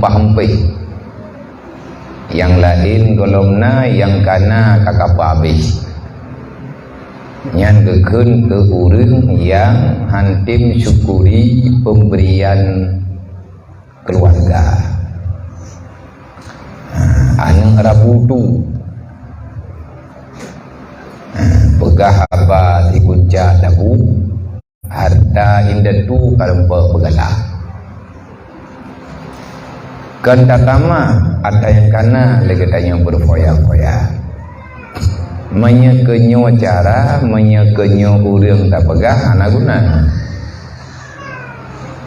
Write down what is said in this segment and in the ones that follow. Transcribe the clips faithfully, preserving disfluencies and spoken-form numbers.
pampéh. Nyang laén gohlom na nyang kana ka kapeuhabéh. Nyan geukheun keu ureuëng nyang hantom syukuri peubrian keuluwarga. Ha, aneuëk rabu tu. Ha, peugah haba sibuncak labu, harta indatu ka rumpok beugalah. Kon tatamah atra nyang kana lé geutanyoe beufoya-foya. Meunyoe keu nyoe cara, meunyoe keu nyoe ureuëng tapeugah, hana guna.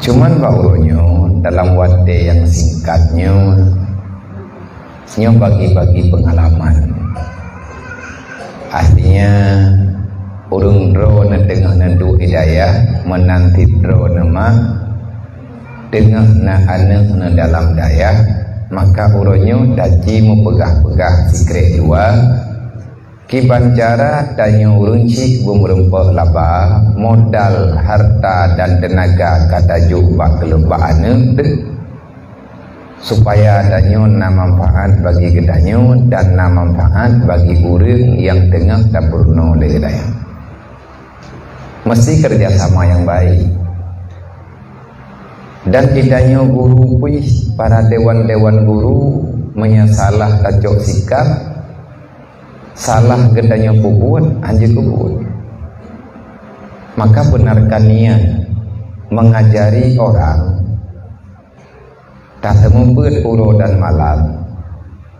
Cuman bak uroe nyoe, dalam watée nyang singkat nyoe, nyoe bagi-bagi peungalaman. Artinya, ureuëng droeneuh teungoh neuduek di dayah, meunan cit droeneuh mak, teungoh na aneuëk neuh dalam dayah, maka uroe nyoe taci meupeugah-peugah sikrék dua, kiban cara tanyoe ureuëng chik beumeureumpok laba, modal harta dan teunaga ka tajok bak keuleubah aneuëk teuh, supaya tanyoe na manfaat bagi geutanyoe dan na manfaat bagi ureuëng nyang teungoh tapeurunoe lé geutanyoe. Mesti kerjasama nyang baik. Dan geutanyoe guru pih, para dewan-dewan guru, meunyoe salah tacok sikap, salah geutanyoe peubuet, hanjeuet peubuet. Maka benarkan niat mengajari orang, taseumeubeuet uroe dan malam,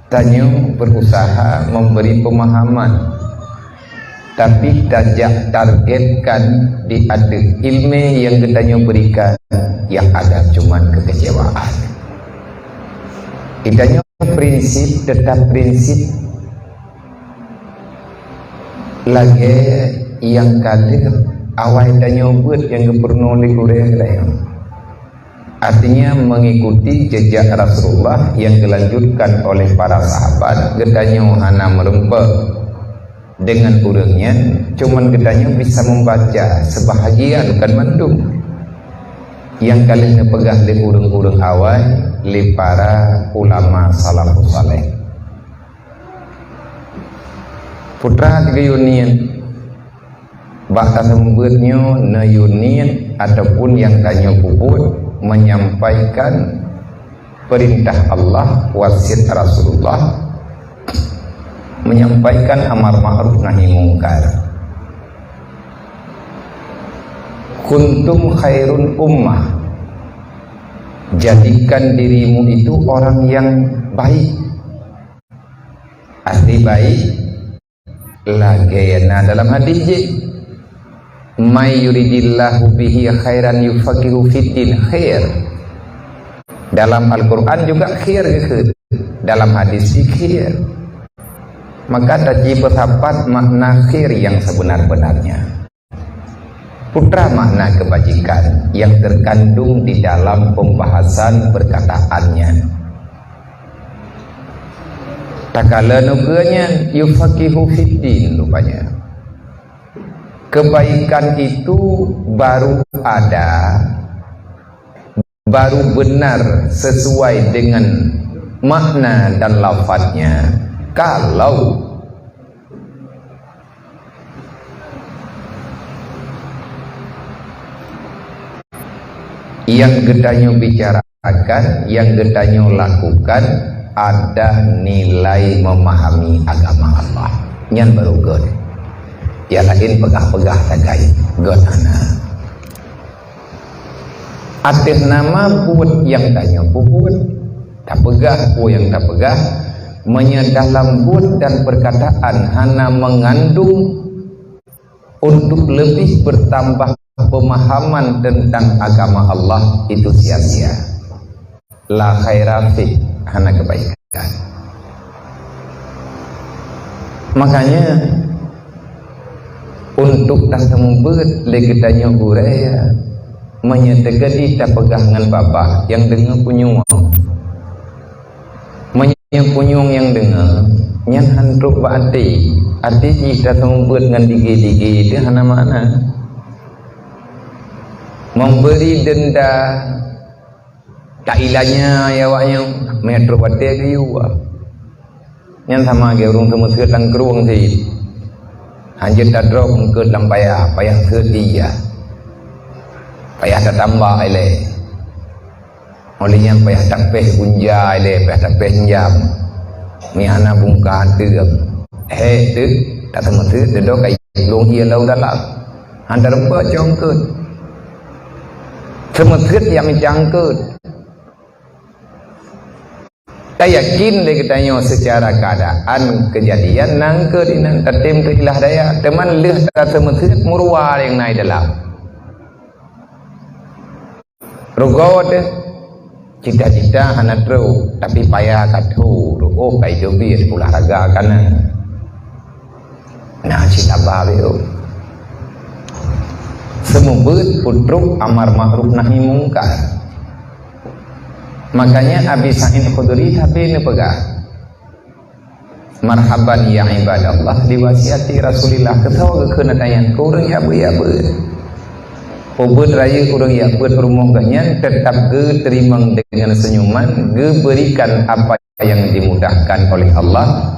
tanyoe berusaha memberi pemahaman, tapi tajak targetkan di ateueh ilmu nyang geutanyoe berikan, yang ada cuman kekecewaan. Geutanyoe prinsip, tetap prinsip lagée nyang ka lheueh awai tanyoe beuet nyang geupeurunoe lé gurée geutanyoe. Artinya, mengikuti jejak Rasulullah yang dilanjutkan oleh para sahabat, geutanyoe hana meureumpok dengan ureuëng nyan, cuman geutanyoe bisa membaca sebahagian, bukan mandum, yang ka lheueh neupeugah lé ureuëng-ureuëng awai, lé para ulama salafus saleh. Putra tiga unit. Bak taseumeubeuet nyoe neuyue niet ataupun nyang tanyoe peubuet menyampaikan perintah Allah, wasiat Rasulullah, menyampaikan amar ma'ruf nahi mungkar. Kuntum khairun ummah, jadikan dirimu itu orang yang baik. Arti baik, lagée na dalam hadis jih, "May yuridillahu bihi khairan yufaqihu fiddin." Khair. Dalam Al-Quran juga khair geukheun. Dalam hadis jih khair. Maka taji peusapat makna khair yang sebenar-benarnya. Putra makna kebajikan yang terkandung di dalam pembahasan perkataannya. Takalon ukeue nyan, yufaqihu fiddin, rupanya. Kebaikan itu baru ada, baru benar sesuai dengan makna dan lafadznya, kalau yang geutanyoe bicarakan, yang geutanyoe lakukan ada nilai memahami agama Allah. Nyan baru göt. Nyang laén peugah-peugah sagai, göt hana. Ateueh nama buet nyang tanyoe peubuet, tapeugah peue nyang tapeugah, meunyoe dalam buet dan perkataan hana mengandung untuk lebih bertambah pemahaman tentang agama Allah, itu sia-sia. La khaira fih, hana kebaikan. Makanya, untuk taseumubeuet lé geutanyoe gurée, meunyoe teukeudi tapeugah ngon babah nyang deungoe punyueng. Meunyoe punyueng nyang deungoe, nyan han trok bak até, até jih taseumubeuet ngon dige-dige, teuh hana makna. Memberi denda Ka ilanya ya awak nyoe, meutrok watée geuyue. Nyan sama lagée ureuëng seumeuseuet lam krueng sit. Hanjeuet tadrob eungkot lam paya, payah seuet di ya. Payah tatamba ilée. Oleh nyan payah tapéh gunja ilée, payah tapéh jam. Mi hana bungka teuk. Hék teuk, tak seumeuseuet dedo kai lông ie lau dalam. Hantar empat congkeut. Seumeuseuet yang mencangkeut. Tayakin lé geutanyoe seucara keuadaan keujadian nangkeut inan tatem keu ilah daya. Teuma lheueh taseumeuteut meuruwa nyang na i dalam. Rugoe teuh, cita-cita hana trok, tapi paya ka trok, rugoe ka ijobiet, ulahraga ka na. Nah, cit haba beu. Seumeubeuet peutrok amar makruf nahi mungkar. Makanya Abi Sa'id Khudri sabe neupeugah, "Marhaban ya ibadallah bi wasiati Rasulillah." Keusoe geukheun ata nyan keu ureuëng nyang beu-beu. Ubeuet rayeuk ureuëng nyang beuet rumoh geuh nyan teutap geuteurimong deungon seunyuman, geuberikan apa yang dimudahkan oleh Allah,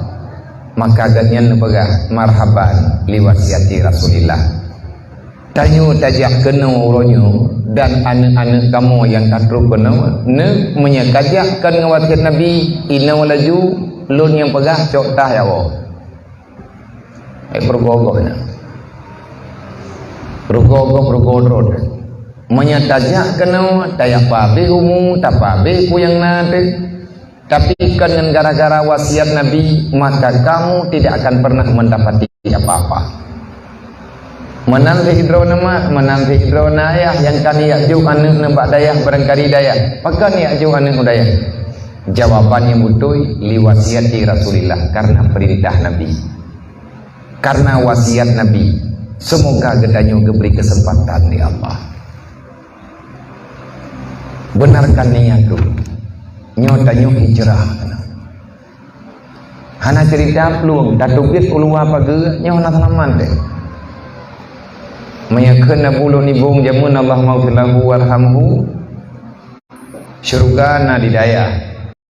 maka gobnyan neupeugah, "Marhaban li wasiati Rasulillah." Tanyoe tajak keunoe uroe nyoe dan aneuëk-aneuëk kamoe nyang ka trok keunoe, neuk meunyoe kajak kon ngon wasiat Nabi, inoe laju lôn nyang peugah cok tah ya Allah. Eh, peurugoe-goe nyan. Peurugoe-goe, peurugoe droe. Meunyoe tajak keunoe, tajak pabeh umu, tapabeh peue nyang na teuh. Tapi kon ngon gara-gara wasiat Nabi, maka kamu tidak akan pernah mendapati apa-apa. Meunan sidroe na mak, meunan sidroe na ayah nyang ka neujak jok aneuëk nibak dayah, barangkali dayah. Pakon neujak jok aneuëk u dayah? Jawaban nyang beutôi, li wasiati Rasulillah, karena perintah Nabi. Karena wasiat Nabi, semoga geutanyoe geubri keuseumpatan lé Allah. Beunarkan niat tu. Nyoe tanyoe hijrah. Hana ceurita plueng, tateubiet u luwa pageue, nyoe hana seulamat deh. Meunyoe kheun Abu Lôn Nibong jameun, Allahummaghfir lahu warhamhu, syeuruga na di dayah.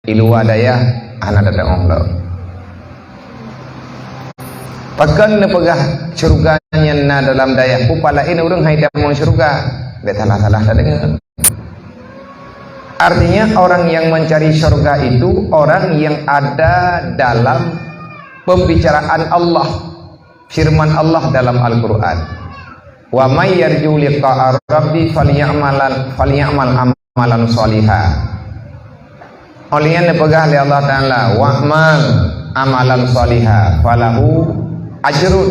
Di luwa dayah hana tateuoh lom. Pakon neupeugah syeuruga nyan na dalam dayah, peue laén ureuëng hai tamong syeuruga? Bék salah-salah tadeungoe. Artinya orang yang mencari syeuruga itu orang yang ada dalam pembicaraan Allah. Firman Allah dalam Al-Quran, "Wa may yarju liqa'a rabbi falyamal, falyamal amalan shaliha." Oleh nyan neupeugah lé Allah Ta'ala, "Wa'mal amalan shaliha falahu ajrun.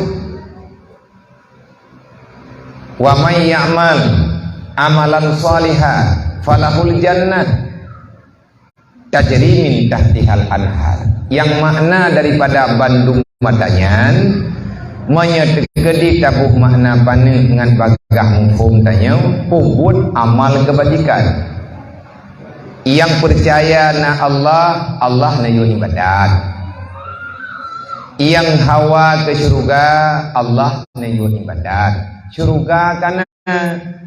Wa may ya'mal amalan shaliha falahul jannah." Tajri min tahtihal anhar. Yang makna daripada bandum mata nyan, meunyoe teukeudi taboh makna paneuk ngon bagaih muphom tanyoe, peubuet amal keubajikan. Nyang peucaya na Allah, Allah neuyue ibadat. Nyang hawa keu syeuruga, Allah neuyue ibadat. Syeuruga ka na,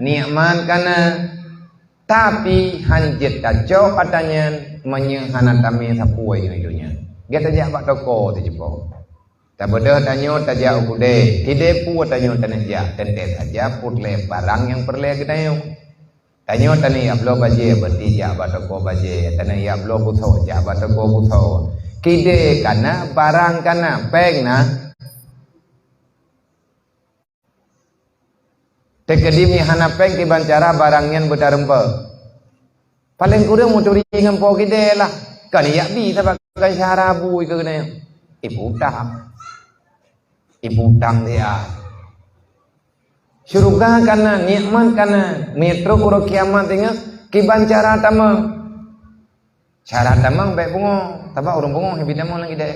nikmat ka na, Tapi hanjeuet tacok ata nyan meunyoe hana tamé sapeue ngon donya. Gata jak bak toko teujeupok. Tabeudôh tanyoe tajak u keudè, keudè peue tanyoe taneuk jak, teuntèe saja peureulèe barang nyang peureulèe geutanyoe. Tanyoe taneuk jak bloe bajèe, berarti jak bak toko bajèe, taneuk jak bloe beusoe, jak bak toko beusoe. Keudè ka na, barang ka na, péng na. Teukeudi meuhana péng kiban cara barang nyan beutareumpok. Paleng kureueng meuturi ngon po keudè lah. Kan yak bi sabab kan syahara bui keu nyan. Ibu utang. Ibu utang dia. Syeuruga ka na, nikmat ka na. Meutrok uroe kiamat teungoh kiban cara tamong. Cara tamong bèk pungo. Sabab ureueng pungo hibi tamong lagèe deh.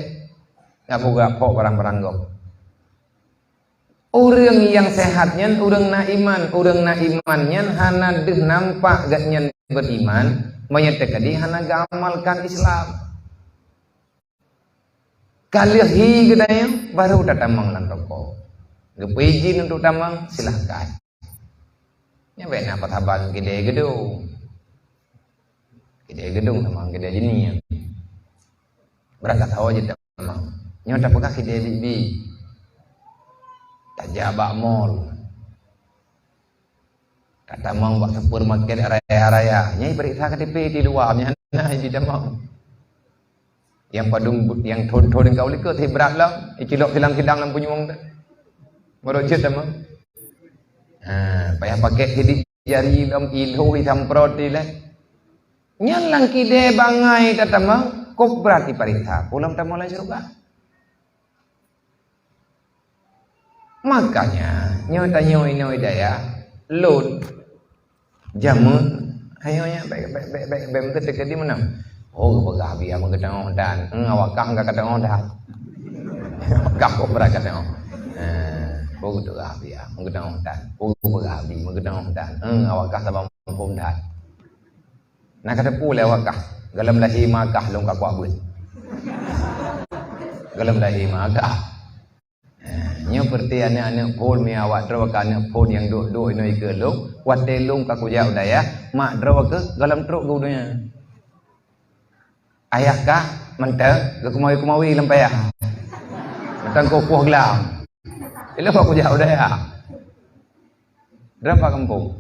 Nggak buka pok barang-barang gob. Ureuëng nyang seuhat nyan ureuëng na iman. Ureuëng na iman nyan hana deuh nampak gobnyan beriman, meunyoe teukeudi hana geuamalkan Islam. Ka lheueh hi geutanyoe, baru tatamong lam toko. Geupeu izin untuk tamong, silahkan. Nyan bèk na peusaban keudè geudu. Keudè geudong tamong, keudè jeunieng. Barangkasoe jeuet tamong. Nyoe tapeugah keudè bibi. Tajak bak mall. Tatamong bak supermarket raya-raya. Nyan ipareksa K T P di luwa, nyan hana jitamong. Nyang padum, nyang thon-thon ka u likot, si brat lom, icilok silang-silang lam punyueng tu. Baru jeuet tamong. Ha, payah pakai sidik jari lom, ilho isamprot ilèe. Nyan lam keudè bangai tatamong, kok brat ipareksa, peue lom tamong lam syeuruga. Makanya, nyoe tanyoe inoe dayah, lôn, jameun, ayo nyan, bèk, bèk, bèk, bèk, bèk meukeusut di meunan. Oh, geupeugah biya meukeudeh tan. Hmm, awak kah ka keudeh tan. Awak kah kobra keudeh. Eh, oh, geupeugah biya meukeudeh tan. Oh, geupeugah bi meukeudeh tan. Hmm, awak kah saban muphom that. Na ka teupeu lé awak kah, gohlom lahé ma kah lôn ka kuak beuet. Gohlom lahé ma kah. Eh, nyoe peureuté aneuk-aneuk phon, meunyo awak droe ka aneuk phon nyang duek-duek inoe ikeue lôn, watèe lôn ka kujak u dayah, mak droe keuh gohlom trok keu donya. Ayah kah mantong geukumawi-kumawi lam payah. Mantong kueh-kueh glam. Ilôn ka kujak u dayah. Droe pat gampông?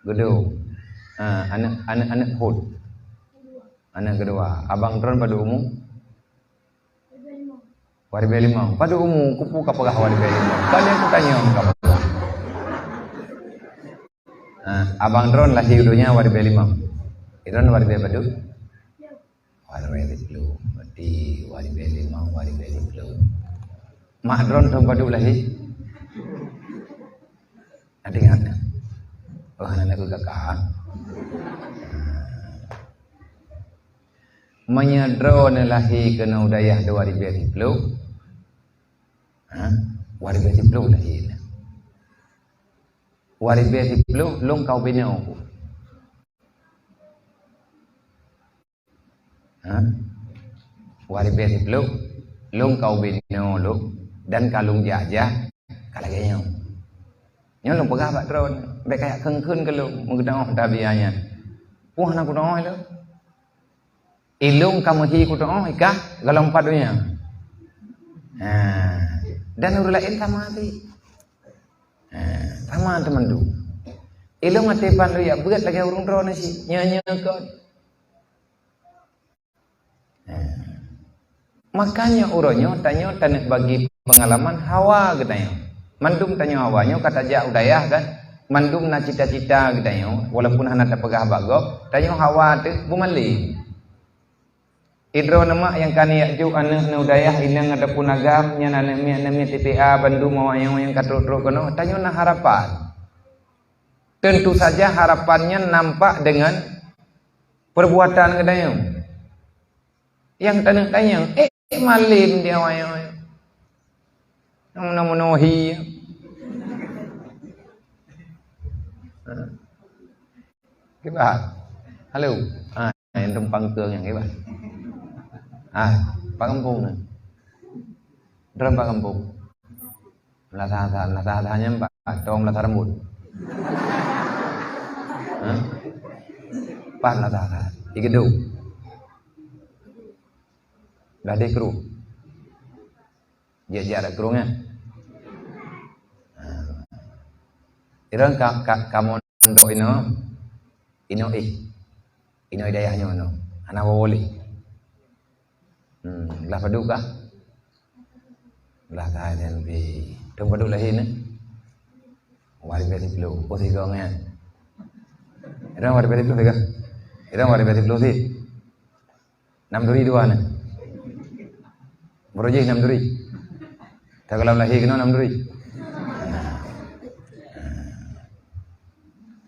Geudong. Ha, aneuk, aneuk, aneuk phon. Aneuk keudua. Abang droen padum umu? Dua ribèe limong. Padum umu, keupeue kapeugah dua ribèe limong? Kan nyang kutanyong kapeugah. Ha, abang droen lahé u donya dua ribèe limong. Droen dua ribèe padum? Dua ribèe siplôh. Berarti dua ribèe limong, dua ribèe siplôh. Mak droen thôn padum lahé? Ada ingat? Oh, aneuk kakak. Meunyoe droeneuh lahé keunoe u dayah dua ribèe siplôh, ha? Dua ribèe siplôh lahé. Dua ribèe siplôh lôn ka ubinoe. Ha? Dua ribèe siplôh lôn ka ubinoe lôn dan ka lôn jak-jak ka lagèe nyoe. Nyoe lôn peugah bak droen, bèk kajak kheun-kheun keu lôn meugeudong tabiah nyan. Peue hana kudong lôn? Ilôn ka meuhi kudong, ikah gohlom pat donya. Ha. Dan ureueng laén sama até. Ha, sama teuma tu. Ilôn até ban lôn jak beuet lagèe ureueng droeneuh cit. Nyoe-nyoe kon. Makanya uroe nyoe tanyoe taneuk bagi peungalaman hawa geutanyoe. Mandum tanyoe hawa nyoe ka tajak u dayah kan, mandum na cita-cita geutanyoe, walaupun hana tapeugah bak gob, tanyoe hawa teuh beumalém. Idroe neumak nyang ka neujak jok aneuk neuh u dayah inong ataupun agam, nyan aneuk miet-aneuk miet T P A bandum awaknyan nyang ka trok-trok keunoe, tanyoe na harapan. Tentu saja harapan nyan nampak deungon perbuatan geutanyoe. Nyang taneuk tanyong, eh, malém di awai-awai. Nyang meunoe-meunoe hi. Kiban? Halo. Ah, nyang tumpang keu nyang kiban? Ah, pat gampông nyan? Droen pat gampông? Meunasah-nasah, meunasah-nasah nyan bak tom meunasah rambôt. Hah? Pat meunasah-nasah. Di geudong. Gadeh krueng. Jijak-jak dak krueng nyan. Ha. Irong ka, ka, kamoe mondok inoe, inoe éh. Inoe dayah nyoe inoe. Hana woe-woe lé. Hmm, glah padub kah? Glah ka nyan pi. Thôn padub lahé nyoe? Dua ribèe siplôh. Oh, sigoe nyan. Irong dua ribèe siplôh sigoe. Irong dua ribèe siplôh sit. Nam duri dua nyoe. Baroe jih nam duri. Takalon lahé keunoe nam duri.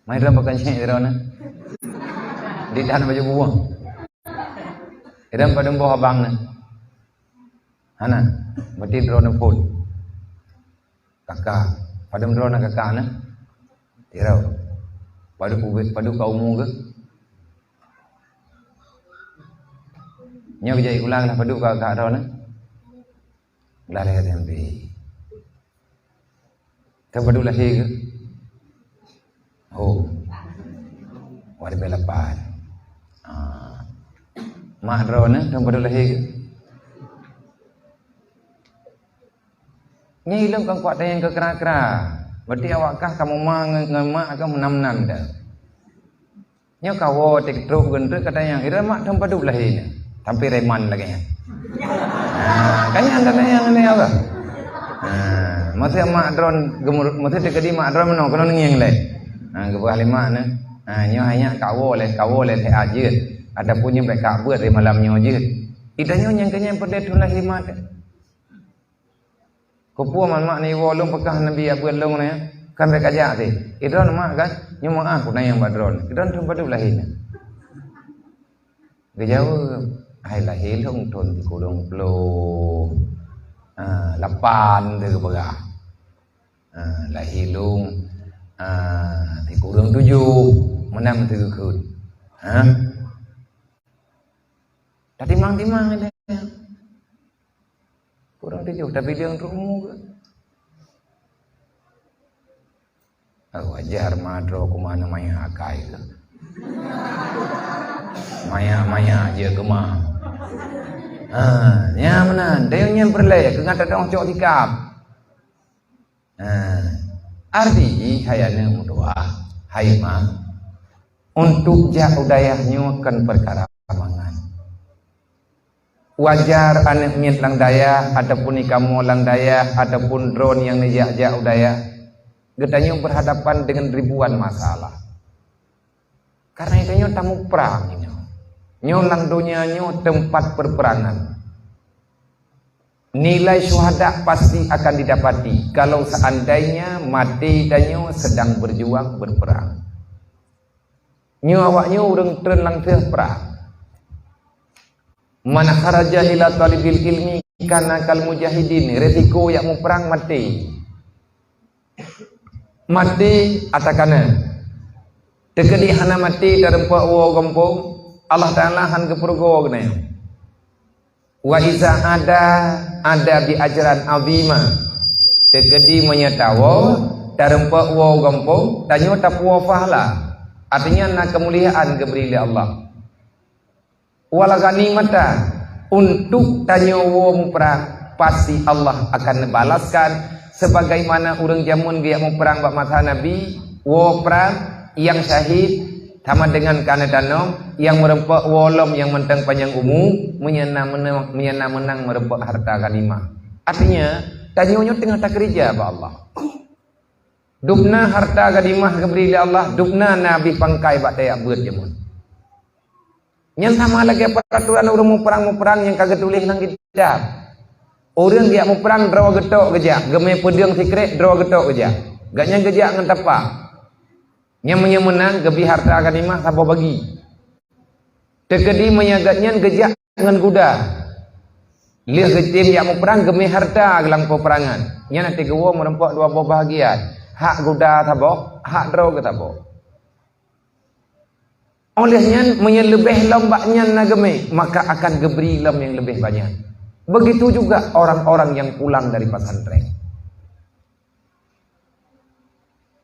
Mai droen bukan cék droeneuh. Di tahan baju buwong. Idam padum boh abang nyoe? Hana. Berarti droeneuh phôn. Kakak. Padum droeneuh kakak nyoe? Tirau. Padum ubit, padum ka umu geuh? Nyoe geujak ulang lah padum kakak droeneuh? Lah lhèe teumpi. Ka padum lahé geuh? Oh. Dua ribèe lapan. Ha, Ah. Mak droeneuh, droeneuh padub lahé geuh. Nyan ilôn kon kuat tanyong keu kra-kra. Berarti awak kah kamoe ma ngon, ngon mak kah meunan-meunan dah. Nyoe kawoe tik trok geunteuk ka tanyong, "Ira mak droeneuh padub lahé nyoe?" Sampai reman lagèe nyan. Ha, kan nyan ka tanyong nyan apa? Ha, maksud mak droeneuh geumur-, maksud teukeudi mak droeneuh meunoe keunoe ngieng lé. Ha, geupeugah lé mak nyoe. Ha, nyoe hai nyak kawoe lé, kawoe lé that jeuet. Ataupun nyoe bèk kabeuet lé malam nyoe jeuet. Ita nyoe nyang keu nyan peureulèe tulah lé mak teuh. Keupeue mak, mak neuwoe lôn peugah Nabi abeuet lôn nyoe, kan bèk kajak teuh. Idroeneuh mak kan, nyoe meu'ah kutanyong bak droeneuh. Idroeneuh thon padub lahé nyoe? Geujaweueb, "Hai lahé lôn thon sikureueng ploh, ah, lapan," teuh geupeugah. Ah, lahé lôn, ah, sikureueng tujoh, meunan teuh geukheun. Ha? Tatimang-timang ilèe. Kureueng tujoh, tapi dia untuk umur ke? Oh, wajar ma droe keu ma na maya akai ke. Maya-maya je keumah. Ha, nyan meunan, dayang nyan peureulèe, keu ngat tadong cok sikap. Ha, arti hai aneuk meutuah, hai ma, untuk jak u dayah nyoe kon peukara mangat. Wajar aneuk miet lam dayah ataupun ikamoe lam dayah ataupun droeneuh nyang neujak-jak u dayah, geutanyoe berhadapan dengan ribuan masalah. Karena itu nyoe tamuprang nyoe. Nyoe lam donya nyoe tempat perperangan. Nilai syuhada pasti akan didapati kalau seandainya maté tanyoe sedang berjuang berperang. Nyoe awak nyoe ureueng treun lam teuh prang. "Man kharaja ila talibil ilmi kana kal mujahidin." Resiko jak muprang maté. Maté ata kana. Teukeudi hana maté tareumpok woe gampông, Allah Taala han geupeurugoe geutanyoe. "Wa iza ada, ada bi ajran azima." Teukeudi meunyoe tawoe, tareumpok woe gampông, tanyoe tapuwoe pahala. Artinya na keumuliaan geubri lé Allah. "Wal ghanimata," untuk tanyoe woe muprang, pasti Allah akan neubalaskan sebagaimana ureueng jameun geujak muprang bak masa Nabi, woe prang, nyang syahid, sama dengan ka neutanom, nyang meureumpok woe lom nyang mantong panyang umu, meunyoe na meunang, meunyoe na meunang meureumpok harta ghanimah. Artinya, tanyoe nyoe teungoh takeurija bak Allah. Dubna harta ghanimah geubri lé Allah, dubna na abéh pangkai bak tajak beuet jameun. Nyan sama lagèe peuraturan ureueng muprang-muprang nyang ka geutuléh lam kitab. Ureueng geujak muprang droe geutok geujak, geumé peudeueng sikrék droe geutok geujak. Gobnyan geujak ngon tapa. Nyan meunyoe meunang geubri harta ghanimah saboh bagi. Teukeudi meunyoe gobnyan geujak ngon guda. Lheueh geutem jak muprang geumé harta lam peupeurangan. Nyan até geuwoe meureumpok dua boh bahagian. Hak guda saboh, hak droe geuh saboh. Óh lheueh nyan, meunyoe leubeh lom bak nyan na geumé, maka akan geubri lom nyang leubeh banyak. Begitu juga orang-orang yang pulang dari pesantren.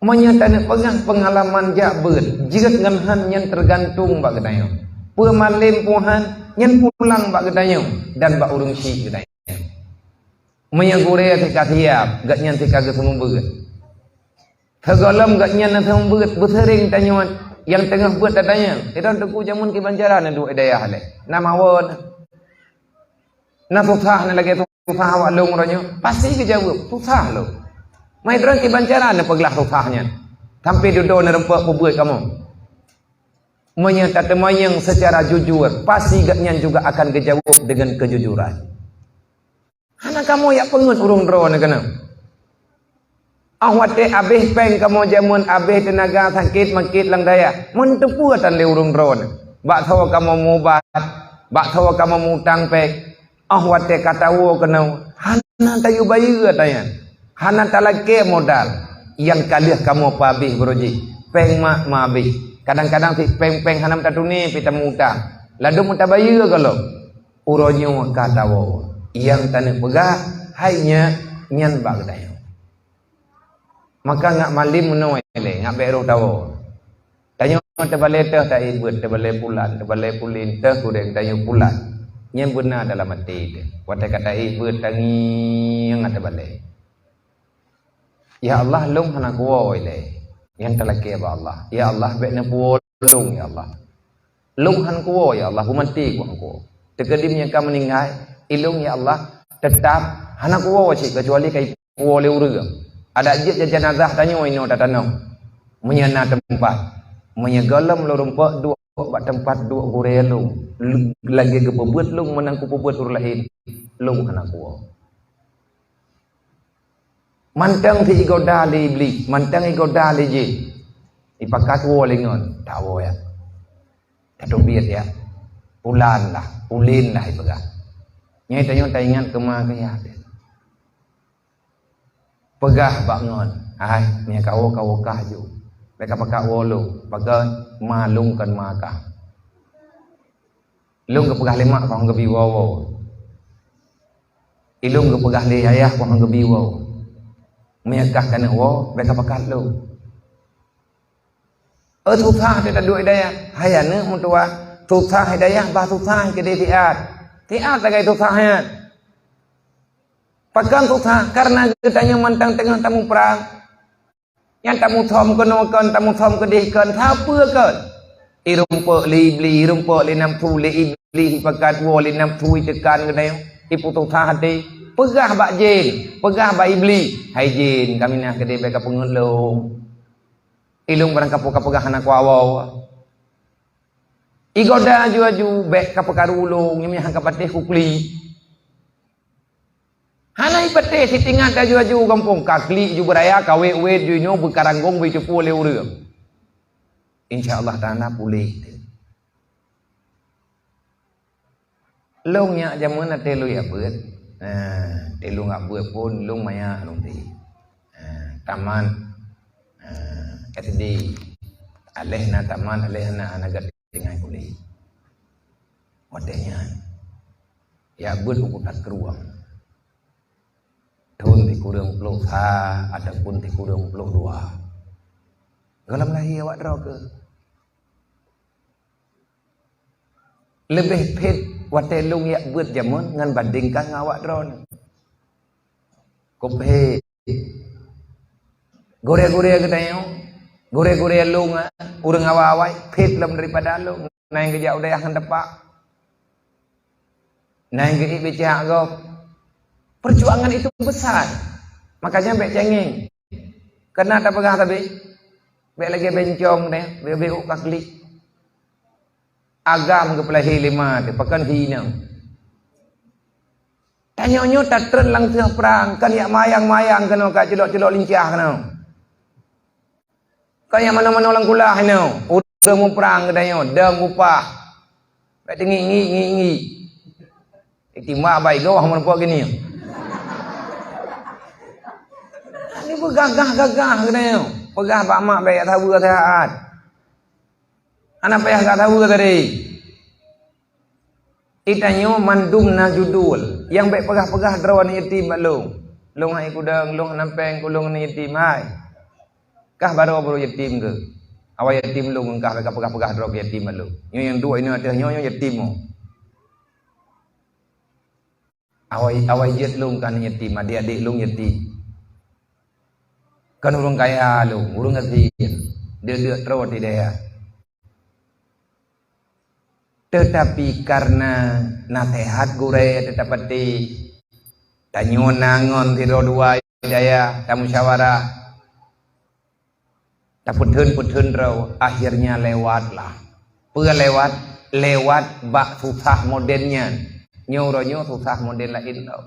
Meunyoe taneuk peugah peungalaman jak beuet, jeuet ngon han nyan teugantung bak geutanyoe. Peue malém peue han, nyan pulang bak geutanyoe dan bak ureueng syik geutanyoe. Meunyoe gurèe teuka siab, gobnyan teuka geuseumeubeuet. Sigohlom gobnyan na seumeubeuet, beuseuring tanyoe nyang teungoh beuet tatanyong, "Sidroe Teungku, jameun kiban cara neuduek i dayah lé? Na mawö na? Na susah na lagèe susah awak lôn uroe nyoe?" Pasti geujaweueb, "Susah lôn." "Man sidroe kiban cara neupeuglah susah nyan, sampai dudoe neureumpok peubeuet kamoe?" Meunyoe tateumanyong seucara jujur, pasti gobnyan juga akan geujaweueb deungon keujujuran. Hana kamoe jak peungeut ureueng droeneuh keunoe. Óh watèe abéh péng kamoe jameun, abéh teunaga sakét makét lam dayah, meuteupeue tan lé ureueng droeneuh. Bak soe kamoe mubat, bak soe kamoe mutang péng. Óh watèe ka tawoe keunoe, hana tayue bayeue tanyan. Hana talakèe modal. Nyang ka lheueh kamoe peuabéh beurojih. Péng mak meuabéh. Kadang-kadang sit péng-péng hana meutatuné pih tamutang. Ladôm meutabayeue gohlom. Uroe nyoe ka tawoe, nyang taneuk peugah hai nyan, nyan bak geutanyoe. Maka ngat malém meunoe lé, ngat bèk rôh tawoe. Tanyoe teubalée teuh taék beuet, teubalée pulan, teubalée pulan teuh gurée tanyoe pulan. Nyan beuna dalam até teuh. Watée ka taék beuet tangieng teubalée. Ya Allah, lôn hana kuwoe ilée. Nyan talakée bak Allah. Ya Allah, bék neupuwoe lôn, ya Allah. Lôn han kuwoe, ya Allah, beumaté ku han kuwoe. Teukeudi meunyoe ka meuninggai, ilôn, ya Allah, teutap hana kuwoe cit keucuali ka ipuwoe lé ureuëng. Adak jeuet janazah tanyoe inoe tatanoh. Meunyoe na teumpat. Meunyoe gohlom lôn rumpok duek bak teumpat duek gurée lôn. Lagée geupeubeuet lôn meunan kupeubeuet ureuëng laén. Lôn hana kuwoe. Mantong si igoda lé Iblih, mantong igoda lé jih. Ipakat woe lé ngon, tak woe ya. Tateubiet ya. Pulan lah, ulin lah ipeugah. Nyai tanyoe taingat keuma keu ya. Peugah bak ngon, "Hai, nyai kawoe kawoe kah ju. Bék ka pakat woe lôn, pakat ma lôn kon ma kah." Lôn geupeugah lé mak kon geubi woe-woe. Ilôn geupeugah lé ayah kon geubi woe. Meunyoe kah keuneuk woe, bék ka pakat lôn. Eh, susah teuh taduek hidayah. Hai aneuk meutuwah, susah hidayah bah susah keudeh siat. Siat sagai susah nyan. Pakon susah? Kareuna geutanyoe mantong teungoh tamuprang. Nyang tamusom keunoe kon, tamusom keudeh kon, sapeue kon? Irumpok lé Iblih, irumpok lé nafsu, lé Iblih ipakat woe lé nafsu iteukan geutanyoe, ipeususah até. Peugah bak jén, peugah bak Iblih, "Hai jén, kaminah keudeh bék ka peungeut lôn. Ilôn barang kapeugah-peugah hana kuwoe." Igoda aju-aju, "Bék ka peukaru lôn, nyoe han ka patéh kuklik." Hana ipatéh, sitingat aju-aju gampông, ka klik ju beuraya, ka wét-wét ju inoe, beukaranggong beucupu lé ureuëng. Insya Allah Taala puléh. Lôn nyak jameun até lôn ya beuet. Nah, até lôn ngak beuet pun lôn maya lôn ti. Nah, tamat, nah, S D. Aléh na tamat, aléh na, na gét tinggai kuliah. Watée nyan, ya beuet u kuta krueng. Thôn sikureueng ploh sa ataupun sikureueng ploh dua. Gohlom lahé awak droe keuh. Leubeh phét watée lôn jak beuet jameun ngon bandingkan ngon awak droeneuh. Kok phét. Gurée-gurée geutanyoe, gurée-gurée lôn, ureuëng awai-awai, phét lom daripada lôn. Na nyang geujak u dayah ngon teumpat. Na nyang geuék bicak gob. Perjuangan itu besar. Makanya bék cengeng. Keunan tapeugah sabe, bék lagée bencong deh, bék bék ka klik. Agam geupeulahé lé ma teuh, pakon hi nyoe. Tanyoe nyoe tatrön lam teuh prang, kon jak mayang-mayang keunoe, ka culok-culok lincah keunoe. Kon jak manoe-manoe lam kulah inoe, ureuëng muprang geutanyoe, dong upah. Bék teungiek-ngiek, ngiek-ngiek. Itima bai goh meureumpok geunie. Ni beugagah-gagah geutanyoe. Peugah bak mak bék jak saweue seuhat. Hana payah jak saweue tadi. Itanyoe mandum na judul. Nyang bék peugah-peugah droe ni yatim bak lôn. Lôn hai kudong, lôn hana péng, keu lôn ni yatim hai. Kah baroe-baroe yatim keuh. Awai yatim lôn kah bék ka peugah-peugah droe keu yatim bak lôn. Nyoe nyang duek inoe ateueh nyoe, nyoe yatim mo. Awai, awai jeuet lôn ka aneuk yatim, adék-adék lôn yatim. Kon ureuëng kaya lôn, ureuëng gasien. Deuk-deuk troe di dayah. Teutapi kareuna naseuhat gurée teutapatéh, tanyoe na ngon sidroe dua di dayah, tamusyawarah. Tapeutheun-peutheun droe, akhirnya lewatlah. Peue lewat? Lewat bak susah modern nyan. Nyoe uroe nyoe susah modern laén lom.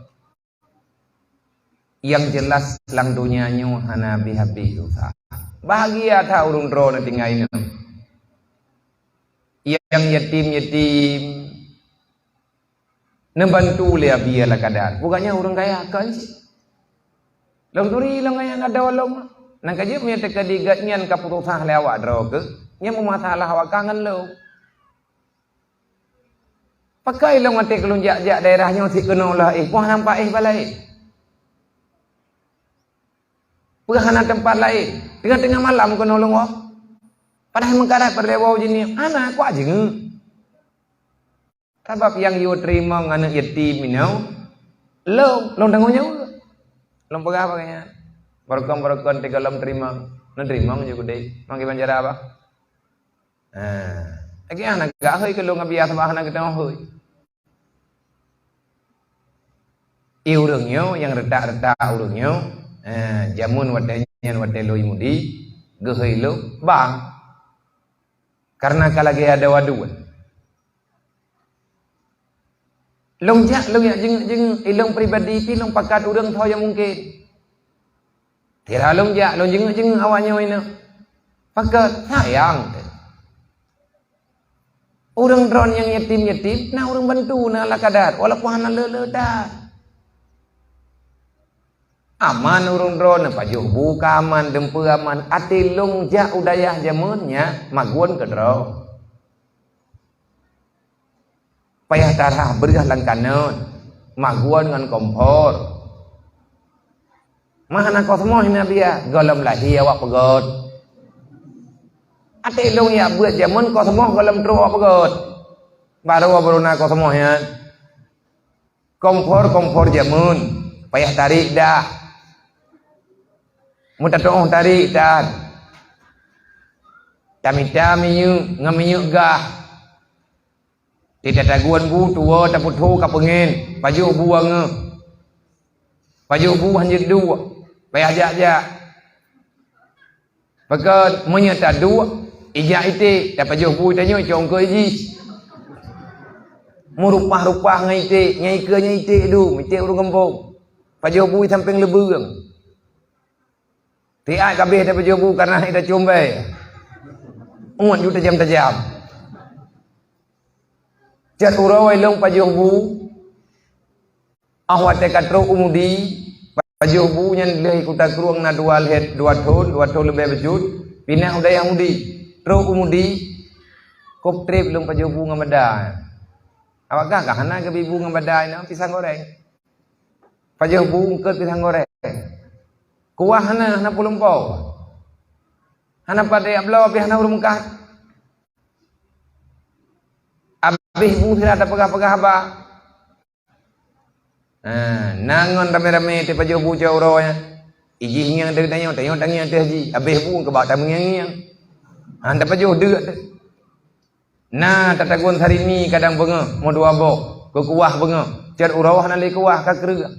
Nyang jeulaih lam donya nyoe hana habéh-habéh susah. Bahagia that ureuëng droe neutinggai nyoe. Nyang yatim-yatim, neubantu lé Abi Alkadan. Bukannya ureuëng kaya, kon cit. Lôn turi lôn kaya ngadô lôn. Nang ka jeuet meunyoe teuka di gobnyan ka peususah lé awak droe keuh, nyan meumasalah awak ka ngon lôn. Pakon lôn até keu lôn jak-jak daerah nyoe sit keunoe lah éh, poh nampak éh balai. Peue hana teumpat laén? Teungoh-teungoh malam keunoe lôn woe. Padahai meukarat peureulée woe jinih, hana kuat jeungeuk. Sabab nyang yue teurimong aneuëk yatim inoe, lôn, lôn tanggong jaweueb. Lôn peugah bak gobnyan. Barokon-barokon teuka lôn teurimong, lôn teurimong jih keudeh. Mang kiban cara bah? Ha. Lagée hana gak hôi keu lôn ngon biasa bah hana geutanyoe hôi. I ureuëng nyoe nyang reutak-reutak ureuëng nyoe, eh, jameun watée nyan watée lôn i Mudi, geuhôi lôn bang. Karena ka lagée adoe-adoe. Lôn jak, lôn jak jeungeuk-jeungeuk, ilôn pribadi pih lôn pakat ureuëng tho nyang mungken. Sira lôn jak, lôn jeungeuk-jeungeuk awak nyoe inoe. Pakat, sayang teuh. Ureuëng droen nyang yatim-yatim, na ureuëng bantu, na ala kadar, walaupun hana le-le that. Aman ureuëng droen, pajoh bu ka aman, dumpeue aman. Até lôn jak u dayah jameun nyan, magun keudroe. Payah tarhah breueh lam kanot, magun ngon kompor. Mah na kosmoh na biya, gohlom lahé awak peugöt. Até lôn jak beuet jameun kosmoh gohlom trok awak peugöt. Barô-barô na kosmoh nyan. Kompor-kompor jameun, payah tarék dah. Meutateuôh tarék tan. Tamita minyeuk ngon minyeuk gah. Di tatagun bu tuwoe tapeutho ka peungén, pajoh bu angoh. Pajoh bu hanjeuet duek, payah jak-jak. Pakon meunyoe taduek, ijak iték, tapajoh bu tanyoe cong keu jih. Meurupah-rupah ngon iték, nyan ikeue nyan iték dum, iték ureuëng gampông. Pajoh bu sampéng leubeueng. Siat kabeh tapajoh bu karena hana tacumbée. Uet ju tajam-tajam. Cot uroe lôn pajoh bu, 'oh watée ka trok u Mudi, pajoh bu nyan lheueh i Kuta Krueng na dua lhét, dua thon, dua thon leubeh bacut, pinah u dayah Mudi. Trok u Mudi, kôb treb lôn pajoh bu ngon bada. Awak kah ka hana geubi bu ngon bada inoe, pisang goreng. Pajoh bu eungkôt pisang goreng. Kuah hana, hana peuet lumpo. Hana padé bloe pih hana ureuëng meukat. Abéh bu sira tapeugah-peugah haba. Ha, na ngon ramé-ramé tapajoh bu cot uroe nyan. Ijih ngieng teuh tanyoe, tanyoe tangieng teuh jih. Abéh bu keubah tameungieng-ngieng. Ha, tapajoh deuk teuh. Na tatagun sarimi kadang beungoh, meudua boh, keu kuah beungoh. Cot uroe hana lé kuah ka kreueh.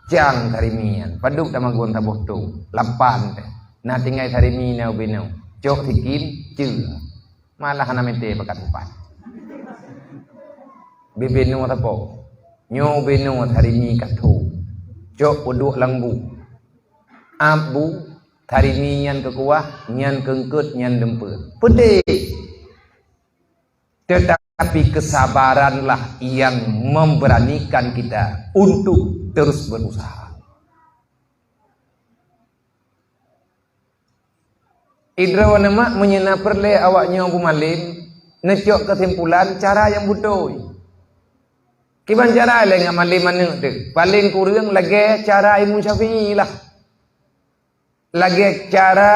Cang sarimi nyan, padub tamagun saboh tông, lapan teuh. Na tinggai sarimi na ubé nyoe, cok sikin, ceue. Malah hana meuté pakat upat. Bibé nyoe sapo? Nyoe ubé nyoe sarimi ka tho. Cok peuduek lam bu. Ab bu, sarimi nyan keu kuah, nyan keu eungkôt, nyan dumpeue. Peudeh! Tetapi kesabaranlah yang memberanikan kita untuk terus berusaha. Idroe neumak meunyoe na peureulée awak nyoe beumalem, neucok keusimpulan cara nyang beutôi. Kiban cara lé ngon malem aneuëk teuh, paleng kureueng lagée cara Imam Syafi'i lah. Lagée cara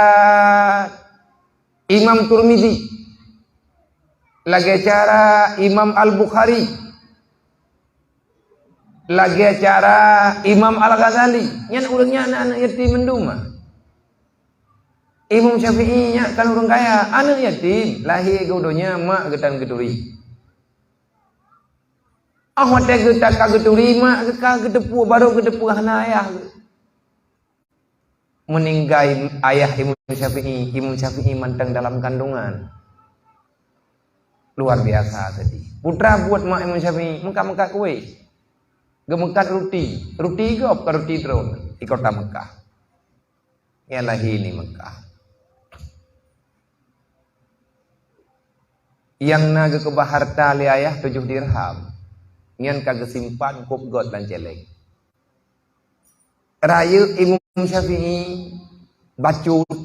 Imam Turmizi, lagée cara Imam Al-Bukhari, lagée cara Imam Al-Ghazali. Nyan ureuëng nyan aneuëk yatim mandum. Imam Syafi'i nyan kan ureuëng kaya, aneuëk yatim, lahé geuh donya mak geutan geuturi. Ah watée geutan ka geuturi mak geuh ka geuteupeue, barô geuteupeue hana ayah geuh. Meuninggai ayah Imam Syafi'i, Imam Syafi'i mantong dalam kandungan. Luar biasa sedih. Putra buet mak Imam Syafi'i, meukat-meukat kueh. Geumeukat ruti. Ruti gob ka ruti droe di kota Mekah. Nyang lahé di Mekah. Nyang na geukeubah harta lé ayah tujoh dirham. Nyan ka geusimpan kôb göt lam céléng. Rayeuk Imam Syafi'i bacut.